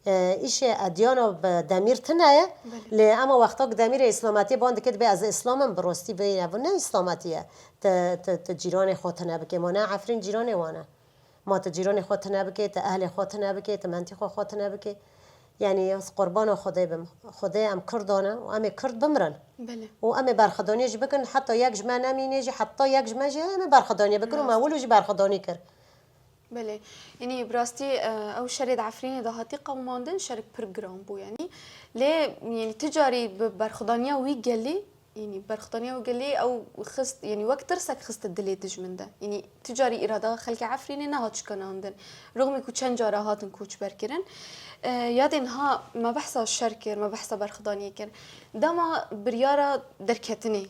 E, îşê edyana bi demîr tune ye, Belê. lê ema wexta ku demîrê îslametiyê ban dike dibê ez îslam im, bi rastî vê ye. Ev ne îslametî ye. Ti, ti, ti cîranê xwe tune bikê. Ma ne Efrîn cîranê wan e. Ma tu cîranê xwe tune bikê, tu ehlê xwe tune bikê, tu mentîqa xwe tune bikê. Yanî ez qurbana Xwedê bim. Xwedê em Kurdan e û em ê Kurd bimirin. Belê. Û em ê berxwedaniyê jî bikin, heta yek ji me nemînê jî, heta yek ji me jî em ê berxwedaniyê bikin û me Rast. wilo jî berxwedanî kir. Belê. Yanî bi rastî, e, ew şerê di Efrînê de hatî qewimandin, şerek pir giran bû yanî. Lê, yanî ti carî bi berxwedaniya wî gelî Yanî berxwedaniya wî gelî ew xist, yanî wek tirsek xiste dilê dijmin de. Yanî tu carî îrada xelkê Efrînê nehat şikanandin. Rixmî ku çend cara hatin koçber kirin. E, yadê niha me behsa şer kir, me behsa berxwedaniyê kir. Dema biryara derketinê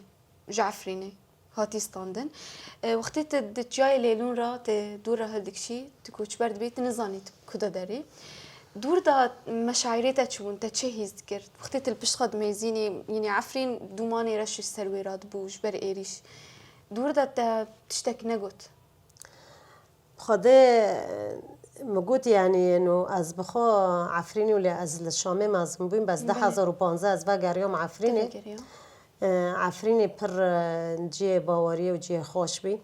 ji Efrînê hatî standin. E, wextê tu di çiyayê Lêlûn re, tu dûr re hildikişî, tu koçber dibî, tu nizanî tu ku de derî. Dûr de meşaîrê te çi bûn, te çi hîs dikir? Wextê tu li pişt xwe dimêzînî, yanî Efrîn dûmanê reş ji ser wê re dibû ji ber êrîş. Dûr de te tiştek negot? Xwedê, Min got, yanî, no, ez bi xwe Efrînî û lê ez li Şamê mezin bûyim, bes Belê. du hezar û panzdeh ez vegeriyam Efrînê. Te vegeriya. E, Efrînê pir, e, cihê baweriyê û cihê xweş bî.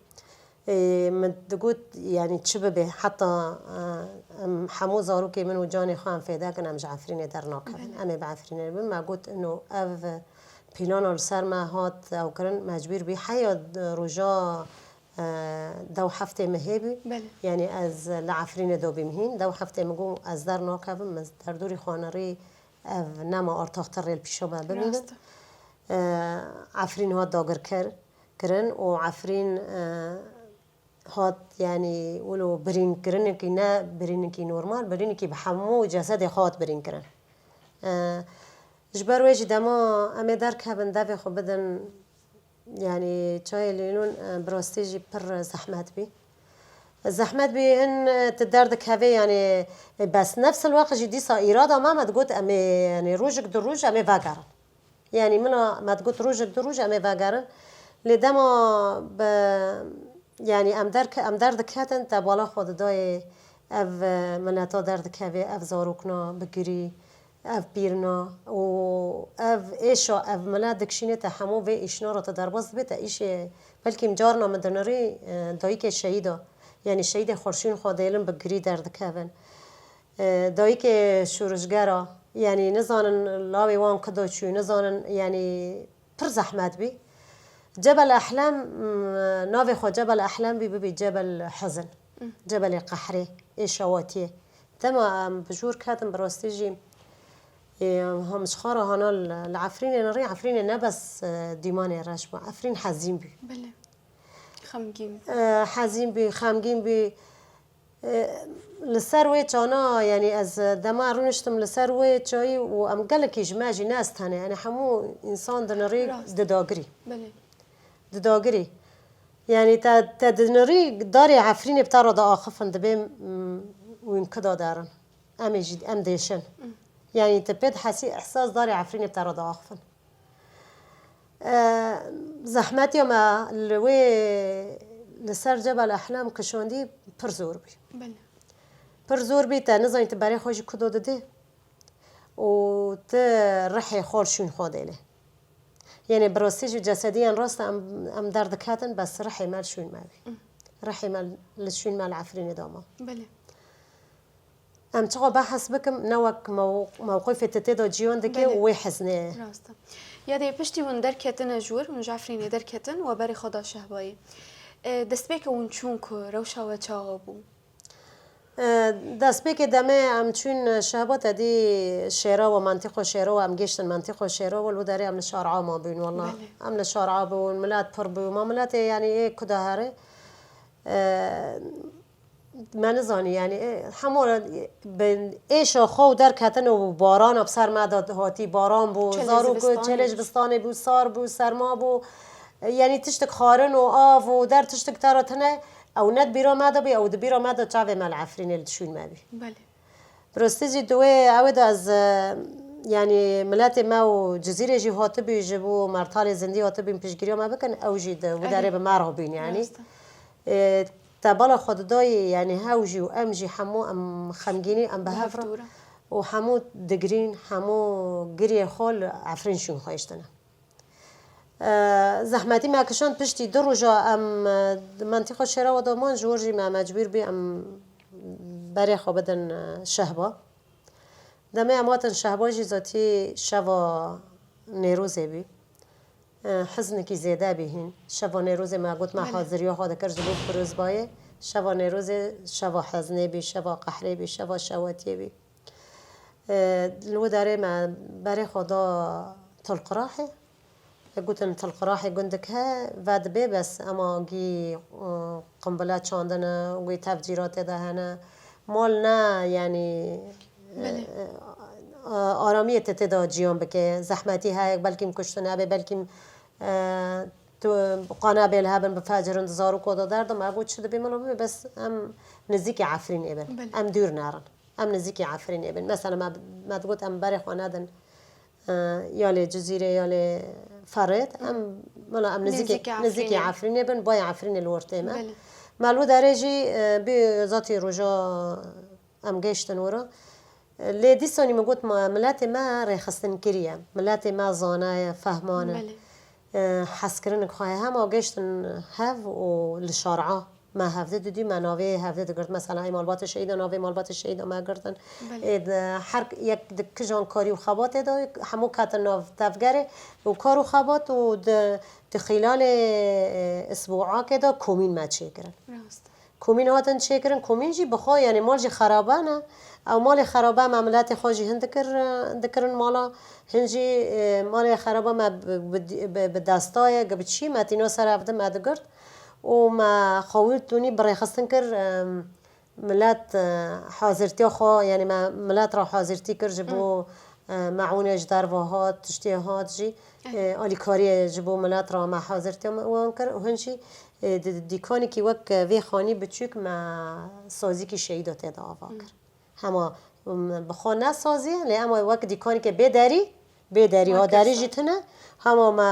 E, min digot, yanî çi bibe, heta, e, em hemû zarokê min û canê xwe em fêde kin, em ji Efrînê dernakevin. Belê. Em ê bi Efrînê bin. Me got, no, ev plana li ser me hat ew kirin, mecbûr bî. Heya roja, e, dew heftê mehê bî. Belê. Yanî ez li Efrînê dabîm hîn. Dew heftê min got, ez dernakevim, min derdorî xwe nerî, ev nema artaxtir rê li pîşa me bimînin. Rast. E, Efrîn hat dagirker-, kirin û Efrîn, e, hat, yanî, wilo birînkirinekî, ne birînekî normal, birînekî bi hemû cesedê xwe hat birînkirin. E, ji ber wê jî dema em ê derkevin, devê xwe bidin, yanî çayê lêlûn, e, bi rastî jî pir zehmet bî. Zehmet bî, hin, e, tu derdikevê, yanî, e, bes nefsil wext jî dîsa îrada me, me digot em ê, yanî, rojek du roj em ê vegerin. Yanî min a, me digot rojek du roj em ê vegerin. Lê dema bi, yanî em derke-, em derdiketin, te bala xwe didayê ev, e, mileta derdikevê, ev zarokna bigirî, ev pîrna û ev êşa ev milet dikişîne, te hemû vê îşna re te derbas dibe, te îşê belkî carna min dinirî, e, dayikê şehîda, yanî şehîdê xwarşûn xwe dêlin bigirî derdikevin. E, dayikê şûrişgera, yanî nizanin lawê wan kida çû, nizanin, yanî pir zehmet bî. Cebel Ehlem, m, navê xwe Cebel Ehlem bî, bibî Cebel Hizin. Cebelê qehrê, ê şewatiyê. Dema em bi jûr ketin, bi rastî jî, ê, em ji xwe re hana li, li Efrînê, li rê Efrînê ne bes, e, dîmanê reş bû. Efrîn hezîn bû. Belê. Xemgîn. E, hezîn bû, xemgîn bû. E, li ser wê çana, yanî ez dema rûniştim li ser wê çayî û em gelekî ji me jî ne ez tenê, yanî hemû însan dinirî Rast. didagirî. Belê. Didagirî. Yanî te, te dinirî darê Efrînê bi te re diaxifin, dibê, mm, wîn kida derin. Em ê jî, em dêşin. Yanî te pê dihesî ihsas darê Efrînê bi te re diaxifin. E, zehmetiya me li wê, li ser Cebel Ehlem kişandî pir zor bû. Belê. Pir zor bî, te nizanî tu berê xwe jî kudo didî û tu rihê xwe li şûn xwe dêlê. Yanî bi rastî jî cesediyan rast em, em derdiketin, bes rihê me li şûn me bî. Rihê me li şûn me li Efrînê dama. Belê. Em çiqa behs bikim, ne wek mew-, mewqifê te tê de ciyan dike Belê. û wê hezinê. Rast e. Ya dê piştî hûn derketine ji wir, hûn ji Efrînê derketin, we berê xwe da Şehbayê. E, destpêke hûn çûn ku rewşa we çawa bû? E, destpêkê demê em çûn Şehba, te dî Şêrawa, mentiqo Şêrawa, em gêştin mentiqo Şêrawa, li derê em li şar ama bûn, wela. Belê. Em li şar a bûn, milet pir bû. Ma miletê, yanî, ê kuda here. E, Me nizanî, yanî, e, hema bi êşa xwe û derketin û barana bi ser me de hatî, baran bû, Çelê zarok, zivistanê. çelê zivistanê bû, sar bû, serma bû. E, yanî tiştik xwarin û av û der tiştik te re tune, ew ne di bîra me de bû, ew di bîra me de çavê me li Efrînê li şûn me bî. Belê. Bi rastî jî di wê, ew ê de ez, e, yanî miletê me û Cizîrê jî hatibû, ji bo mertalê zindî hatibûn piştgiriya me bikin, ew jî di wî Erê. derê bi me re bûn, yanî. Rast e. E, te bala xwe didayê, yanî hew jî û em jî hemû em xemgînî, em bi Bi hev hev re dûr e. û hemû digirîn, hemû giriyê xwe li Efrîn şûn xwe hiştine. E, zehmetî me kişand, piştî du roja em, e, di mentiqa Şêrawa de man, ji wir jî me mecbûr bî em berê xwe bidin, e, Şehba. Demê em hatin Şehba jî zatî şeva Nêrozê bî. E, hiznikî zêde bî hîn. Şeva Nêrozê me got me Belê. haziriya xwe dikir ji bo pirozbayê. Şeva Nêrozê şeva hezinê bî, şeva qehrê bî, şeva şewatiyê bî. E, li wê derê me berê xwe da Tulqirahê. Gotin Tulqirahê gundik he, vedibê bes ema gî, e, qimbile çandine, wê tevcîratê de hene. Mal ne, yanî, Belê. e, e, aramiyê te tê de ciyan bike. Zehmetî heye, belkî kuştin hebe, belkî, e, tu qanabê li hebin bi fecirin di zarok de derdin. Me got çi dibê min bibe, bes em nizîkî Efrînê bin. Belê. Em dûr nerin. Em nizîkî Efrînê bin. Mesela me, me digot em berê xwe nedin, e, ya lê Cizîrê ya lê Ferêt. Em, wela em nizîkî, Nêzîkî Efrînê. nizîkî Efrînê bin, bayê Efrînê li ortê me. Belê. Me li wê derê jî, e, bi zatî roja em gêştin wira. Lê dîsanî min got, ma miletê me rêxistin kiriye. Miletê me zana ye, fehman e. Belê. E, hezkirinik xwe ye. Hema gêştin hev û li şar'a me hevdî didî, me navê hevdî digirt. Mesela ê malbatê şehîda, navê malbatê şehîda me girtin. Belê. Ê di her yek di kijan karî û xebatê de hemû ketin nav tevgerê û kar û xebat û di, di xîlalê, e, isbûakê de komîn me çêkirin. Rast. Komîn hatin çêkirin, komîn jî bi xwe, yanî mal jî xerabe ne. Ew malê xerabe me miletê xwe jî hin dikir, dikirin mala. Hin jî, e, malê xerabe me bi, bi, bi, bi desta ye, gi bi çî, me tîna ser hevdî me digirt. Û me xwe wî tunî bi rêxistin kir, e, milet, e, hazirtiya xwe, yanî me milet re hazirtî kir ji bo, e, meûnê ji derve hat, tiştê hat jî, e, alîkariyê ji bo milet re me hazirtiya me wan kir. Û hin jî, e, di, dîkanekî wek vê xanî biçûk me sazîkî şehîda tê de ava kir. Hema, m, bi xwe ne sazî ye, lê hema wek dîkanekê bê derî, bê derî, ha derî jî tune. Hema me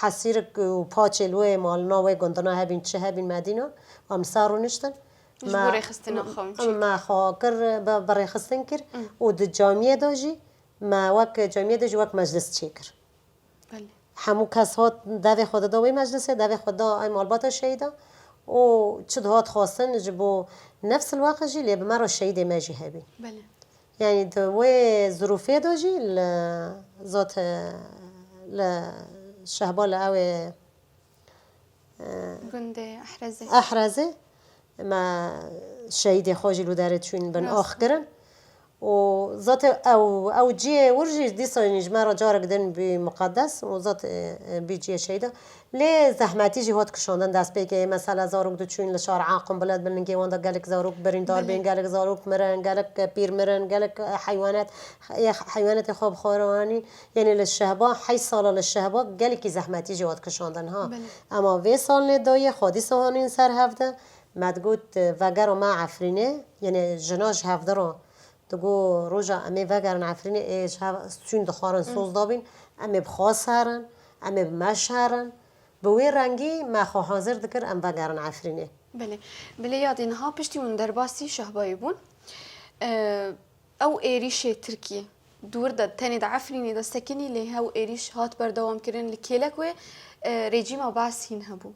hesîrik û paçê li wê malina wê gundina hebîn, çi hebîn me dîna, em ser rûniştin. Ji bo rêxistina xwe em çêkir. Me xwe kir, bi, bi rêxistin kir û di camiyê de jî me wek camiyê de jî wek meclis çêkir. Belê. Hemû kes hat devê xwe dida wê meclisê, devê xwe da ay malbata şehîda û çi dihat xwestin ji bo nefs il waqt jî lê bi me re şehîdê me jî hebî. Belê. Yani di wê zirûfê de jî li zot, e, li Şehba li ew ê, e, Gundê Ehrezê. Ehrezê me şehîdê xwe jî li derê çûn bin ax kirin. Û zat ew, ew cihê wir jî dîsa jî ji me re carek din bî muqedes û zat, e, e, bî cihê şehîda. Lê zehmetî jî hat kişandin destpêkê. Mesela zarok diçûn li şara qumbilet bin, lingê wan de gelek zarok birîndar bîn, gelek zarok mirin, gelek pîr mirin, gelek heywanet, heywanetê xwe bi xwe re anîn. Yanî li Şehba, hey sala li Şehba gelekî zehmetî jî hat kişandin ha. Belê. Ema vê salê dayê xwe dîsa hanîn ser hevde, me digot, vegera me Efrînê, yanî jina ji hevde re digo, roja em ê vegerin Efrînê, ê ji hev sûn dixwarin, soz dabîn, em ê bi xwe ser in, em ê bi me şer in. Bi wê rengî me xwe hazir dikir em vegerin Efrînê. Belê. Belê Yadî, niha piştî hûn derbasî Şehbayê bûn, e, ew êrîşê Tirkiyê di wir de tenê di Efrînê de sekinî, lê ew êrîş hat berdewam kirin. Li kêlek wê, e, rejîma Beas hîn hebû.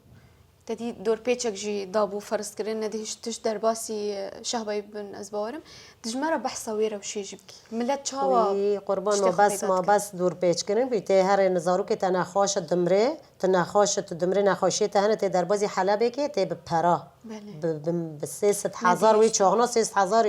Te dî dorpêçek jî dabû ferzkirin, ne dihişt tişt derbasî, e, Şehbayê bibin, ez bawerim. Dijmera behsa wê rewşê jî bikî. Milet çawa Wî qurban tiştê ma xwe bes, peyda ma dike? Bes dorpêç kirin bî. Tê herê nizarokê te nexweş e dimrê, tu nexweş e, tu dimrê, nexweşiyê te hene, tê derbazî Helebê kê, tê bi pera. Belê. Bi, bi, bi sê sed hezar wê çaxna sê sed hezar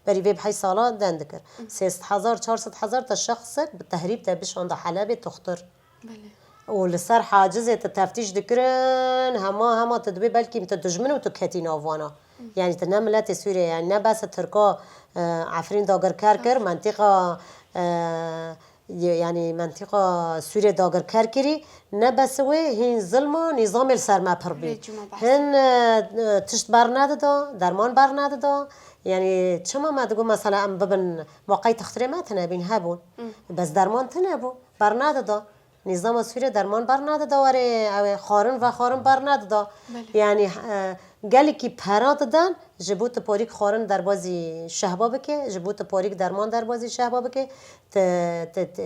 berî vê bi hey sala den dikir. Sê sed hezar, çar sed hezar te şexsek bi tehrîb te bişanda Helebê tuxtir. Belê. Û li ser hacizê tu teftîş dikirin, hema, hema tu dibê belkî tu dijmin û tu ketî nav wana. Hı. Yani tu ne miletê Sûriyê, yani ne bes Tirka, e, Efrîn dagirker kir, mentiqa, e, ye-, yani mentiqa Sûriyê dagirker kirî, ne bes wê hîn zilma nîzamê li ser me pir bî. Rejîma behs. Hin, e, e, tişt bernedida, derman bernedida. Yani çima me digot mesela em bibin, ma qey tixtirê me tine bîn hebûn. Hı. Bes derman tine bû, bernedida. Nîzama Sûriyê derman bernadida warê, ew ê xwarin vexwarin bernadida. Belê. Yanî, e, gelekî pera didan ji bo tu porîk xwarin derbazî Şehba bike, ji bo tu porîk derman derbazî Şehba bike, tu, tu, tu,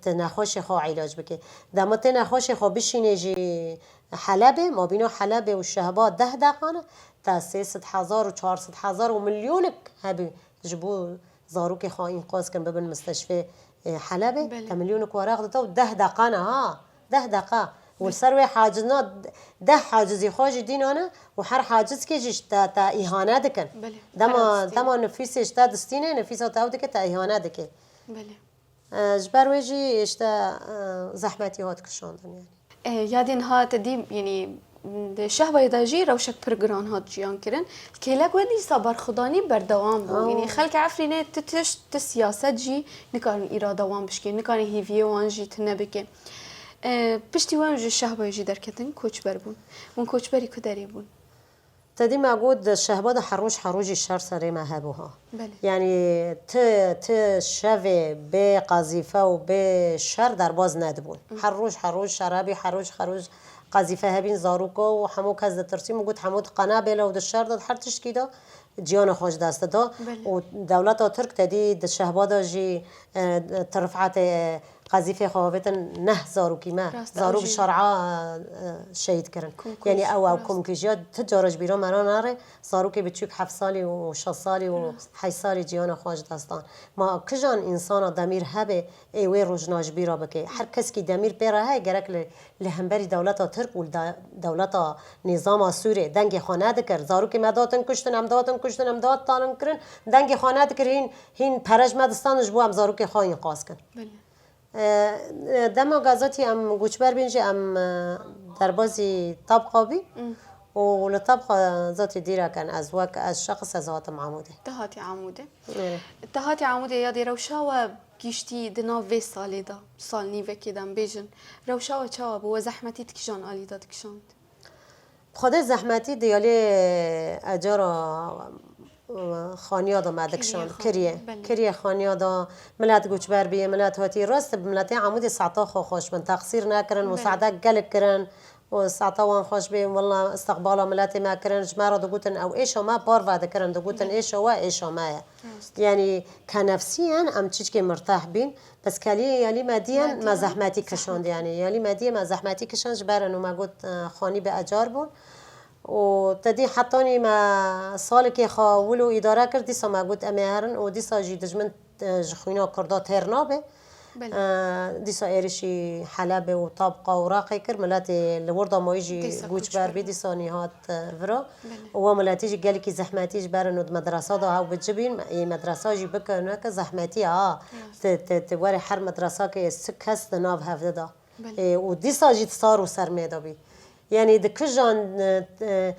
tu nexweşê xwe îlac bike. Dema tê nexweşê xwe bişînê jî Helebê, mabîna Helebê û Şehba deh deqan e, te sê sed hezar û çar sed hezar û milyonek hebî ji bo zarokê xwe înqaz kin bibin misteşfê, e, Helebê. Belê. Te milyonek weraq dida û deh deqa ne ha. Deh deqa. Û li ser wê hacizna deh hacizî xwe jî dînane û her hacizkê jî ji te, te îhane dikin. Belê. Dema, dema nifîsê ji te distîne, nifîsa te ew dike, te îhane dike. Belê. E, ji ber wê jî işte, e, zehmetî hat kişandin yani. E, yadên ha te dî, yanî, di Şehbayê de jî rewşek pir giran hat jiyan kirin. Kêlek we dîsa berxwedanî berdewam bû. Oh. Yanî xelkê Efrînê ti tişt, ti siyaset jî nikarin îrada wan bişkên, nikarin hêviyê wan jî tune bike. E, piştî we ji Şehbayê jî derketin, koçber bûn. Hûn koçberî ku derê bûn? Te dî me got, di Şehba de her roj, her rojî şer serê me hebû ha. Belê. Yanî ti, ti şevê bê qezîfe û bê şer derbaz nedibûn. Hı. Her roj, her roj şer hebî, her roj, her roj Qezîfe hebîn zaroka û hemû kes ditirsî, min got hemû di qenabê de û di şer de, di her tişkî de ciyana xwe ji dest dida. Belê. Û dewleta Tirk tedî di şehba de jî, e, di rifetê, e, qezîfê xwe avêtin neh zarokî me. Rast e, zarok ew jî şer'a, e, şehîd kirin. Komkujî, yanî ew, ew rast. Komkujî ya ti cara ji bîra me re nare, zarokê biçûk heft salî û şeş salî û, rast, heşt salî ciyana xwe ji dest dan. Ma kijan însana demîr hebe, ê wê rojna ji bîra bike. Her keskî demîr pê re heye, gerek li, li hemberî dewleta Tirk û li de-, dewleta nîzama Sûrê dengê xwe nedikir. Zarokê me datin kuştin, em datin kuştin, em datin kirin. Dengê xwe nedikir, hîn, hîn pere ji me distan ji bo em zarokê xwe înqaz kin. Belê. E, e, dema gazatî em goçber bîn jî em, e, derbazî Tabqa bî. Mm. Û li Tabqa zatî dîrek in, ez wek ez şexs ez hatim Amûdê. Te hatî Amûdê? Erê. Te hatî Amûdê ya dê rewşa we giştî di nav vê salê de, sal nîvekê de em bêjin, rewşa we çawa bû? We zehmetî di kijan alî de dikişand? Xwedê zehmetî diyalê ecara, e, xaniya de me dikişand. Kiriye xan-, kiriye. Belê. Kiriye xaniya de milet goçber bîye, milet hatî. Rast bi miletê Amûdê saeta xwe xweş bin. Teqsîr nekirin û, belê, saeta gelek kirin. û saeta wan xweş bê, wela istiqbala miletê me kirin, ji me re digotin ew êşa me parve dikirin, digotin, belê, êşa we êşa me ye. Rast. Yanî kenefsiyen em çiçkê mirteh bîn, bes keliyê yelî me diyen me, me diyen zehmetî kişand, zehmetî, yanî yelî me diye me zehmetî kişand ji ber û me got, e, xanî bi ecar bûn. Û te dî hetanî me salikê xwe wilo îdare kir, dîsa me got em ê herin û dîsa jî dijmin e, ji xwîna Kurda têr nabe. Belê. E, dîsa êrişî Helebê û Tabqa û Raqê kir, miletê li wir de mayî jî goçber bî, dîsa nîhat, e, vira. Belê. Û we miletî jî gelekî zehmetî ji ber û di medresa de hew bi ci bîn, ê medresa jî bike neke zehmetî ye ha. Rast. Ti, ti, ti werê her medresakê sih kes di nav hevde de. Belê. Ê, û dîsa jî di sar û sermê de bî. Yanî di kijan, e, e,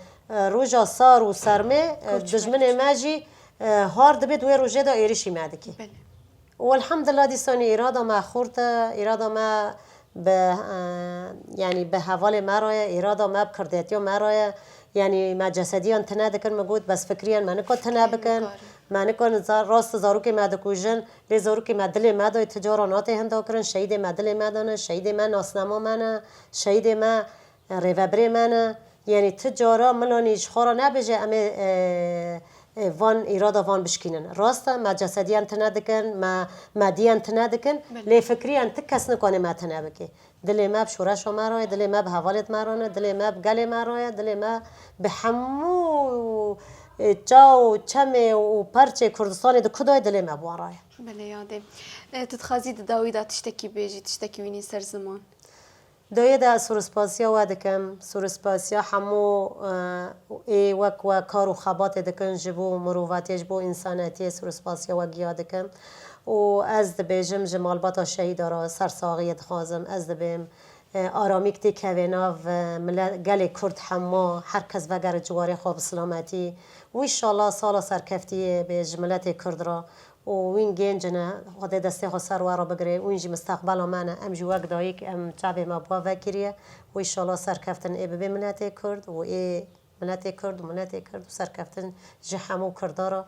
roja sar û sermê, e, dijminê me jî, e, har dibe, di wê rojê de êrişî me dike. Belê. Û elhamdulillah dîsanî îrada me xurt e, îrada me bi, e, yanî bi hevalê me re ye, îrada me bi kirdetiya me re ye. Yanî me cesediyan tine dikin, min got, bes fikriyan me nika tine bikin. Me nika za-, rast zarokê me dikujin, lê zarokê me dilê me de ye, ti cara nate hinda kirin, şehîdê me dilê me de ne, şehîdê me nasnama me ne, şehîdê me rêvebirê me ne. Yanî ti cara milanî ji xwe re nebêje em ê, e, e, van îrada van bişkînin. Rast e, me cesediyan tine dikin, me, me diyan tine dikin, belê, lê fikriyan ti kes nikane me tine bike. Dilê me bi şoreşa me re ye, dilê me bi hevalêt me re ne, dilê me bi gelê me re ye, dilê me bi hemû, e, çaw, çemê û perçê Kurdistanê di ku de ye, dilê me bi wan re ye. Belê yadê. E, tu dixwazî di dawî de tiştekî bêjî, tiştekî wînî ser ziman? Dawiyê de ez sûrspasiya we dikim, sûrspasiya hemû, e, ê wek we kar û xebatê dikin ji bo mirovatiyê, ji bo însanetiyê sûrspasiya we giya dikim. Û ez dibêjim ji malbata şehîda re sersaxiyê dixwazim. Ez dibêm, e, aramîk têkeve nav, e, mile-, gelê Kurd hema, her kes vegere ciwarê xwe bi silametî. Û înşallah sala serkeftiyê bê ji miletê Kurd re. Û wîn gênc ne, Xwedê destê xwe ser we re bigire, wîn jî misteqbela me ne, em jî wek dayik, em çavê me bi we vekiriye. Û înşallah serkeftin ê bibe miletê Kurd û ê miletê Kurd û miletê Kurd û serkeftin ji hemû Kurda re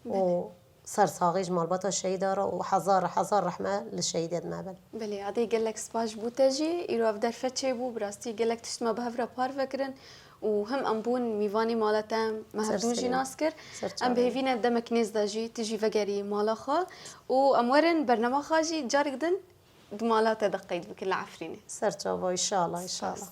û sersaxî ji malbata şehîda re û hezar hezar rehme li şehîdê me bin. Belê, adê gelek spas ji bo te jî. Îro ev derfet çêbû, bi rastî gelek tişt me bi hev re parve kirin û him em bûn mîvanê mala te, me hevdû jî nas kir. Em bi hêvî ne demek nêz de jî tu jî vegerî mala xwe û em werin bernama xwe jî carek din di mala te de qeyd bikin li Efrînê. Ser çava, înşallah, înşallah.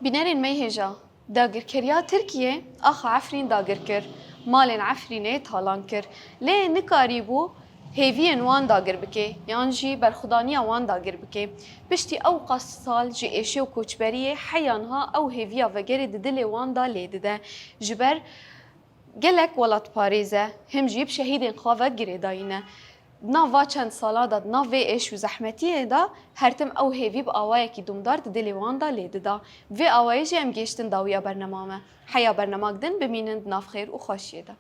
Bînerên me yê hêja, dagirkeriya Tirkiyê axa Efrîn dagir kir, malên Efrînê talan kir. Lê nikarîbû hêviyên wan dagir bike, yan jî berxwedaniya wan dagir bike. Piştî ewqas sal ji êşê û koçberiyê heya niha ew hêviya vegerê di dilê wan de lê dide. Ji ber gelek welatparêz e, him jî bi şehîdên xwe ve girêdayî ne. Di nav va çend sala de, di nav vê êş û zehmetiyê de her tim ew hêvî bi awayekî domdar di dilê wan de lê dida. Vê awayê jî em gêştin dawiya bernema me. Heya bernemak din bimînin di nav xêr û xweşiyê de.